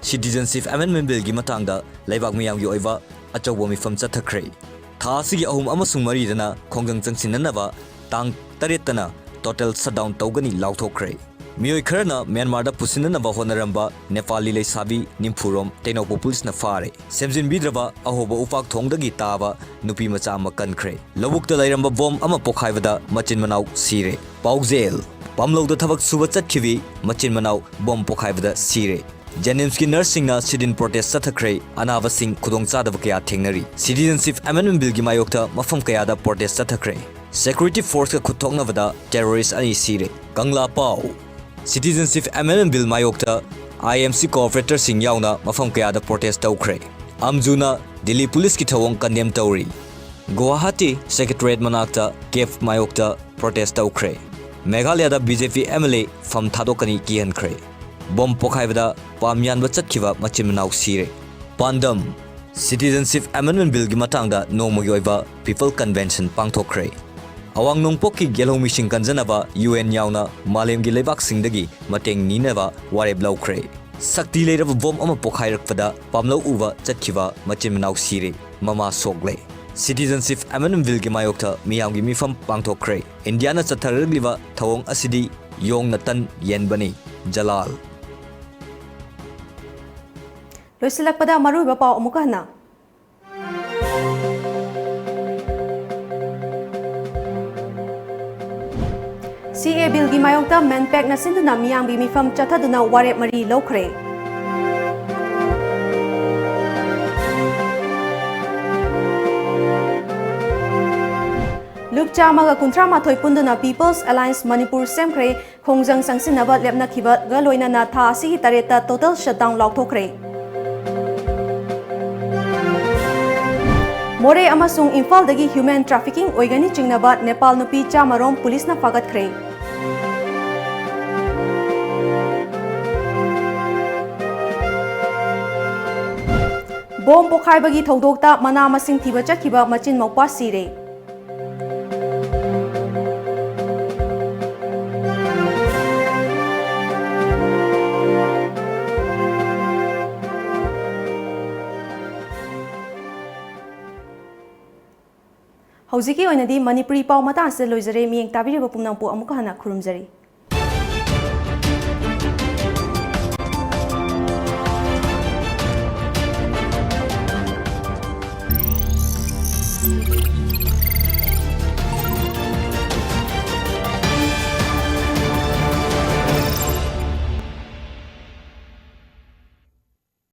Citizenship Amendment Bill ꯒꯤ ꯃꯇꯥꯡꯗ ꯂꯩꯕꯥꯛ ꯃꯤꯌꯥꯝꯒꯤ ꯑꯣꯏꯕ ꯑꯆꯧꯕ ꯃꯤꯐꯝ ꯆꯠꯊꯈ꯭ꯔꯦ꯫ ꯊꯥ ꯑꯁꯤꯒꯤ ꯑꯍꯨꯝ ꯑꯃꯁꯨꯡ ꯃꯔꯤꯗꯅ ꯈꯣꯡꯖꯪ ꯆꯪꯁꯤꯟꯅꯅꯕ, ꯇꯥꯡ ꯇꯔꯦꯠꯇꯅ total shutdown ꯇꯧꯒꯅꯤ ꯂꯥꯎꯊꯣꯛꯈ꯭ꯔꯦ꯫ ꯃꯤꯑꯣꯏ ꯈꯔꯅ ꯃ꯭ꯌꯥꯟꯃꯥꯔꯗ ꯄꯨꯁꯤꯟꯅꯅꯕ ꯍꯣꯠꯅꯔꯝꯕ ꯅꯦꯄꯥꯂꯤ ꯂꯩꯁꯥꯕꯤ ꯅꯤꯝꯐꯨꯔꯣꯝ ꯇꯦꯡꯅꯧꯄꯜ ꯄꯨꯂꯤꯁꯅ ꯐꯥꯔꯦ꯫ ꯁꯦꯝꯖꯤꯟꯕꯤꯗ꯭ꯔꯕ ꯑꯍꯣꯕ ꯎꯄꯥꯛ ꯊꯣꯡꯗꯒꯤ ꯇꯥꯕ ꯅꯨꯄꯤ ꯃꯆꯥ ꯑꯃ ꯀꯟꯈ꯭ꯔꯦ꯫ ꯂꯧꯕꯨꯛꯇ ꯂꯩꯔꯝꯕ ꯕꯣꯝ ꯑꯃ ꯄꯣꯈꯥꯏꯕꯗ ꯃꯆꯤꯟ ꯃꯅꯥꯎ ꯁꯤꯔꯦ꯫ ꯄꯥꯎꯖꯦꯜ: ꯄꯥꯝꯂꯧꯗ ꯊꯕꯛ ꯁꯨꯕ ꯆꯠꯈꯤꯕꯤ ꯃꯆꯤꯟ ꯃꯅꯥꯎ ꯕꯣꯝ ꯄꯣꯈꯥꯏꯕꯗ ꯁꯤꯔꯦ꯫ ꯖꯦꯅꯤꯝꯁꯀꯤ ꯅꯔꯁꯁꯤꯡꯅ sit-in protest ꯆꯠꯊꯈ꯭ꯔꯦ꯫ ꯑꯅꯥꯕꯁꯤꯡ ꯈꯨꯗꯣꯡꯆꯥꯗꯕ ꯀꯌꯥ ꯊꯦꯡꯅꯔꯤ꯫ Citizenship Amendment Billꯒꯤ ꯃꯥꯌꯣꯛꯇ ꯃꯐꯝ ꯀꯌꯥꯗ protest ꯆꯠꯊꯈ꯭ꯔꯦ꯫ Security forceꯀ ꯈꯨꯠ ꯊꯣꯛꯅꯕꯗ terrorist ꯑꯅꯤ ꯁꯤꯔꯦ꯫ ꯀꯪꯂꯥ ꯄꯥꯎ: Citizenship Amendment Bill ꯃꯥꯌꯣꯛꯇ IMC co-operatorꯁꯤꯡ ꯌꯥꯎꯅ ꯃꯐꯝ ꯀꯌꯥꯗ protest ꯇꯧꯈ꯭ꯔꯦ꯫ ꯑꯝꯖꯨꯅ ꯗꯤꯜꯂꯤ ꯄꯨꯂꯤꯁꯀꯤ ꯊꯧꯑꯣꯡ condemn ꯇꯧꯔꯤ꯫ ꯒꯨꯋꯥꯍꯥꯇꯤ Secretariat ꯃꯅꯥꯛꯇ CAF ꯃꯥꯌꯣꯛꯇ protest ꯇꯧꯈ꯭ꯔꯦ꯫ ꯃꯦꯘꯥꯂꯌꯥꯗ BJP MLA ꯐꯝ ꯊꯥꯗꯣꯛꯀꯅꯤ ꯀꯤꯍꯟꯈ꯭ꯔꯦ꯫ ꯕꯣꯝ ꯄꯣꯈꯥꯏꯕꯗ ꯄꯥꯝ ꯌꯥꯟꯕ ꯆꯠꯈꯤꯕ ꯃꯆꯤꯟ ꯃꯅꯥꯎ ꯁꯤꯔꯦ꯫ ꯄꯥꯟꯗꯝ: Citizenship Amendment Billꯒꯤ ꯃꯇꯥꯡꯗ ꯅꯣꯡꯃꯒꯤ ꯑꯣꯏꯕ People Convention ꯄꯥꯡꯊꯣꯛꯈ꯭ꯔꯦ꯫ ꯑꯋꯥꯡ ꯅꯣꯡꯄꯣꯛꯀꯤ ꯌꯦꯜꯍꯧꯃꯤꯁꯤꯡ ꯀꯟꯖꯅꯕ UN ꯌꯥꯎꯅ ꯃꯥꯂꯦꯝꯒꯤ ꯂꯩꯕꯥꯛꯁꯤꯡꯗꯒꯤ ꯃꯇꯦꯡ ꯅꯤꯅꯕ ꯋꯥꯔꯦꯞ ꯂꯧꯈ꯭ꯔꯦ꯫ ꯁꯛꯇꯤ ꯂꯩꯔꯕ ꯕꯣꯝ ꯑꯃ ꯄꯣꯈꯥꯏꯔꯛꯄꯗ ꯄꯥꯝꯂꯧ ꯎꯕ ꯆꯠꯈꯤꯕ ꯃꯆꯤꯟ ꯃꯅꯥꯎ ꯁꯤꯔꯦ, ꯃꯃꯥ ꯁꯣꯛꯂꯦ꯫ Citizenship Amendment Billꯒꯤ ꯃꯥꯌꯣꯛꯇ ꯃꯤꯌꯥꯝꯒꯤ ꯃꯤꯐꯝ ꯄꯥꯡꯊꯣꯛꯈ꯭ꯔꯦ꯫ ꯏꯟꯗꯤꯌꯥꯅ ꯆꯠꯊꯔꯛꯂꯤꯕ ꯊꯧꯑꯣꯡ ꯑꯁꯤꯗꯤ ꯌꯣꯡꯅ ꯇꯟ ꯌꯦꯟꯕꯅꯤ꯫ ꯖꯂꯥꯜ꯫ ꯂꯣꯏꯁꯤꯜꯂꯛꯄꯗ ꯃꯔꯨꯑꯣꯏꯕ ꯄꯥꯎ ꯑꯃꯨꯛꯀ ꯍꯟꯅ꯫ CAA Billꯒꯤ ꯃꯥꯌꯣꯛꯇ MANPACꯅ ꯁꯤꯟꯗꯨꯅ ꯃꯤꯌꯥꯝꯒꯤ ꯃꯤꯐꯝ ꯆꯠꯊꯗꯨꯅ ꯋꯥꯔꯦꯞ ꯃꯔꯤ ꯂꯧꯈ꯭ꯔꯦ꯫ ꯂꯨꯞ ꯆꯥꯝꯃꯒ ꯀꯨꯟꯊ꯭ꯔꯥ ꯃꯥꯊꯣꯏ ꯄꯨꯟꯗꯨꯅ People's Alliance ꯃꯅꯤꯄꯨꯔ ꯁꯦꯝꯈ꯭ꯔꯦ꯫ ꯈꯣꯡꯖꯪ ꯆꯪꯁꯤꯟꯅꯕ ꯂꯦꯞꯅꯈꯤꯕꯒ ꯂꯣꯏꯅꯅ ꯊꯥ ꯑꯁꯤꯒꯤ ꯇꯔꯦꯠꯇ total shutdown ꯂꯥꯎꯊꯣꯛꯈ꯭ꯔꯦ꯫ ꯃꯣꯔꯦ ꯑꯃꯁꯨꯡ ꯏꯝꯐꯥꯜꯗꯒꯤ human trafficking ꯑꯣꯏꯒꯅꯤ ꯆꯤꯡꯅꯕ ꯅꯦꯄꯥꯜ ꯅꯨꯄꯤ ꯆꯥꯃꯔꯣꯝ ꯄꯨꯂꯤꯁꯅ ꯐꯥꯒꯠꯈ꯭ꯔꯦ꯫ ꯕꯣꯝ ꯄꯣꯈꯥꯏꯕꯒꯤ ꯊꯧꯗꯣꯛꯇ ꯃꯅꯥ ꯃꯁꯤꯡ ꯊꯤꯕ ꯆꯠꯈꯤꯕ ꯃꯆꯤꯟ ꯃꯧꯄ꯭ꯋꯥ ꯁꯤꯔꯦ꯫ ꯍꯧꯖꯤꯛꯀꯤ ꯑꯣꯏꯅꯗꯤ ꯃꯅꯤꯄꯨꯔꯤ ꯄꯥꯎ ꯃꯇꯥꯡ ꯑꯁꯤꯗ ꯂꯣꯏꯖꯔꯦ꯫ ꯃꯤꯠꯌꯦꯡ ꯇꯥꯕꯤꯔꯤꯕ ꯄꯨꯝꯅꯃꯛꯄꯨ ꯑꯃꯨꯛꯀ ꯍꯟꯅ ꯈꯨꯔꯨꯝꯖꯔꯤ꯫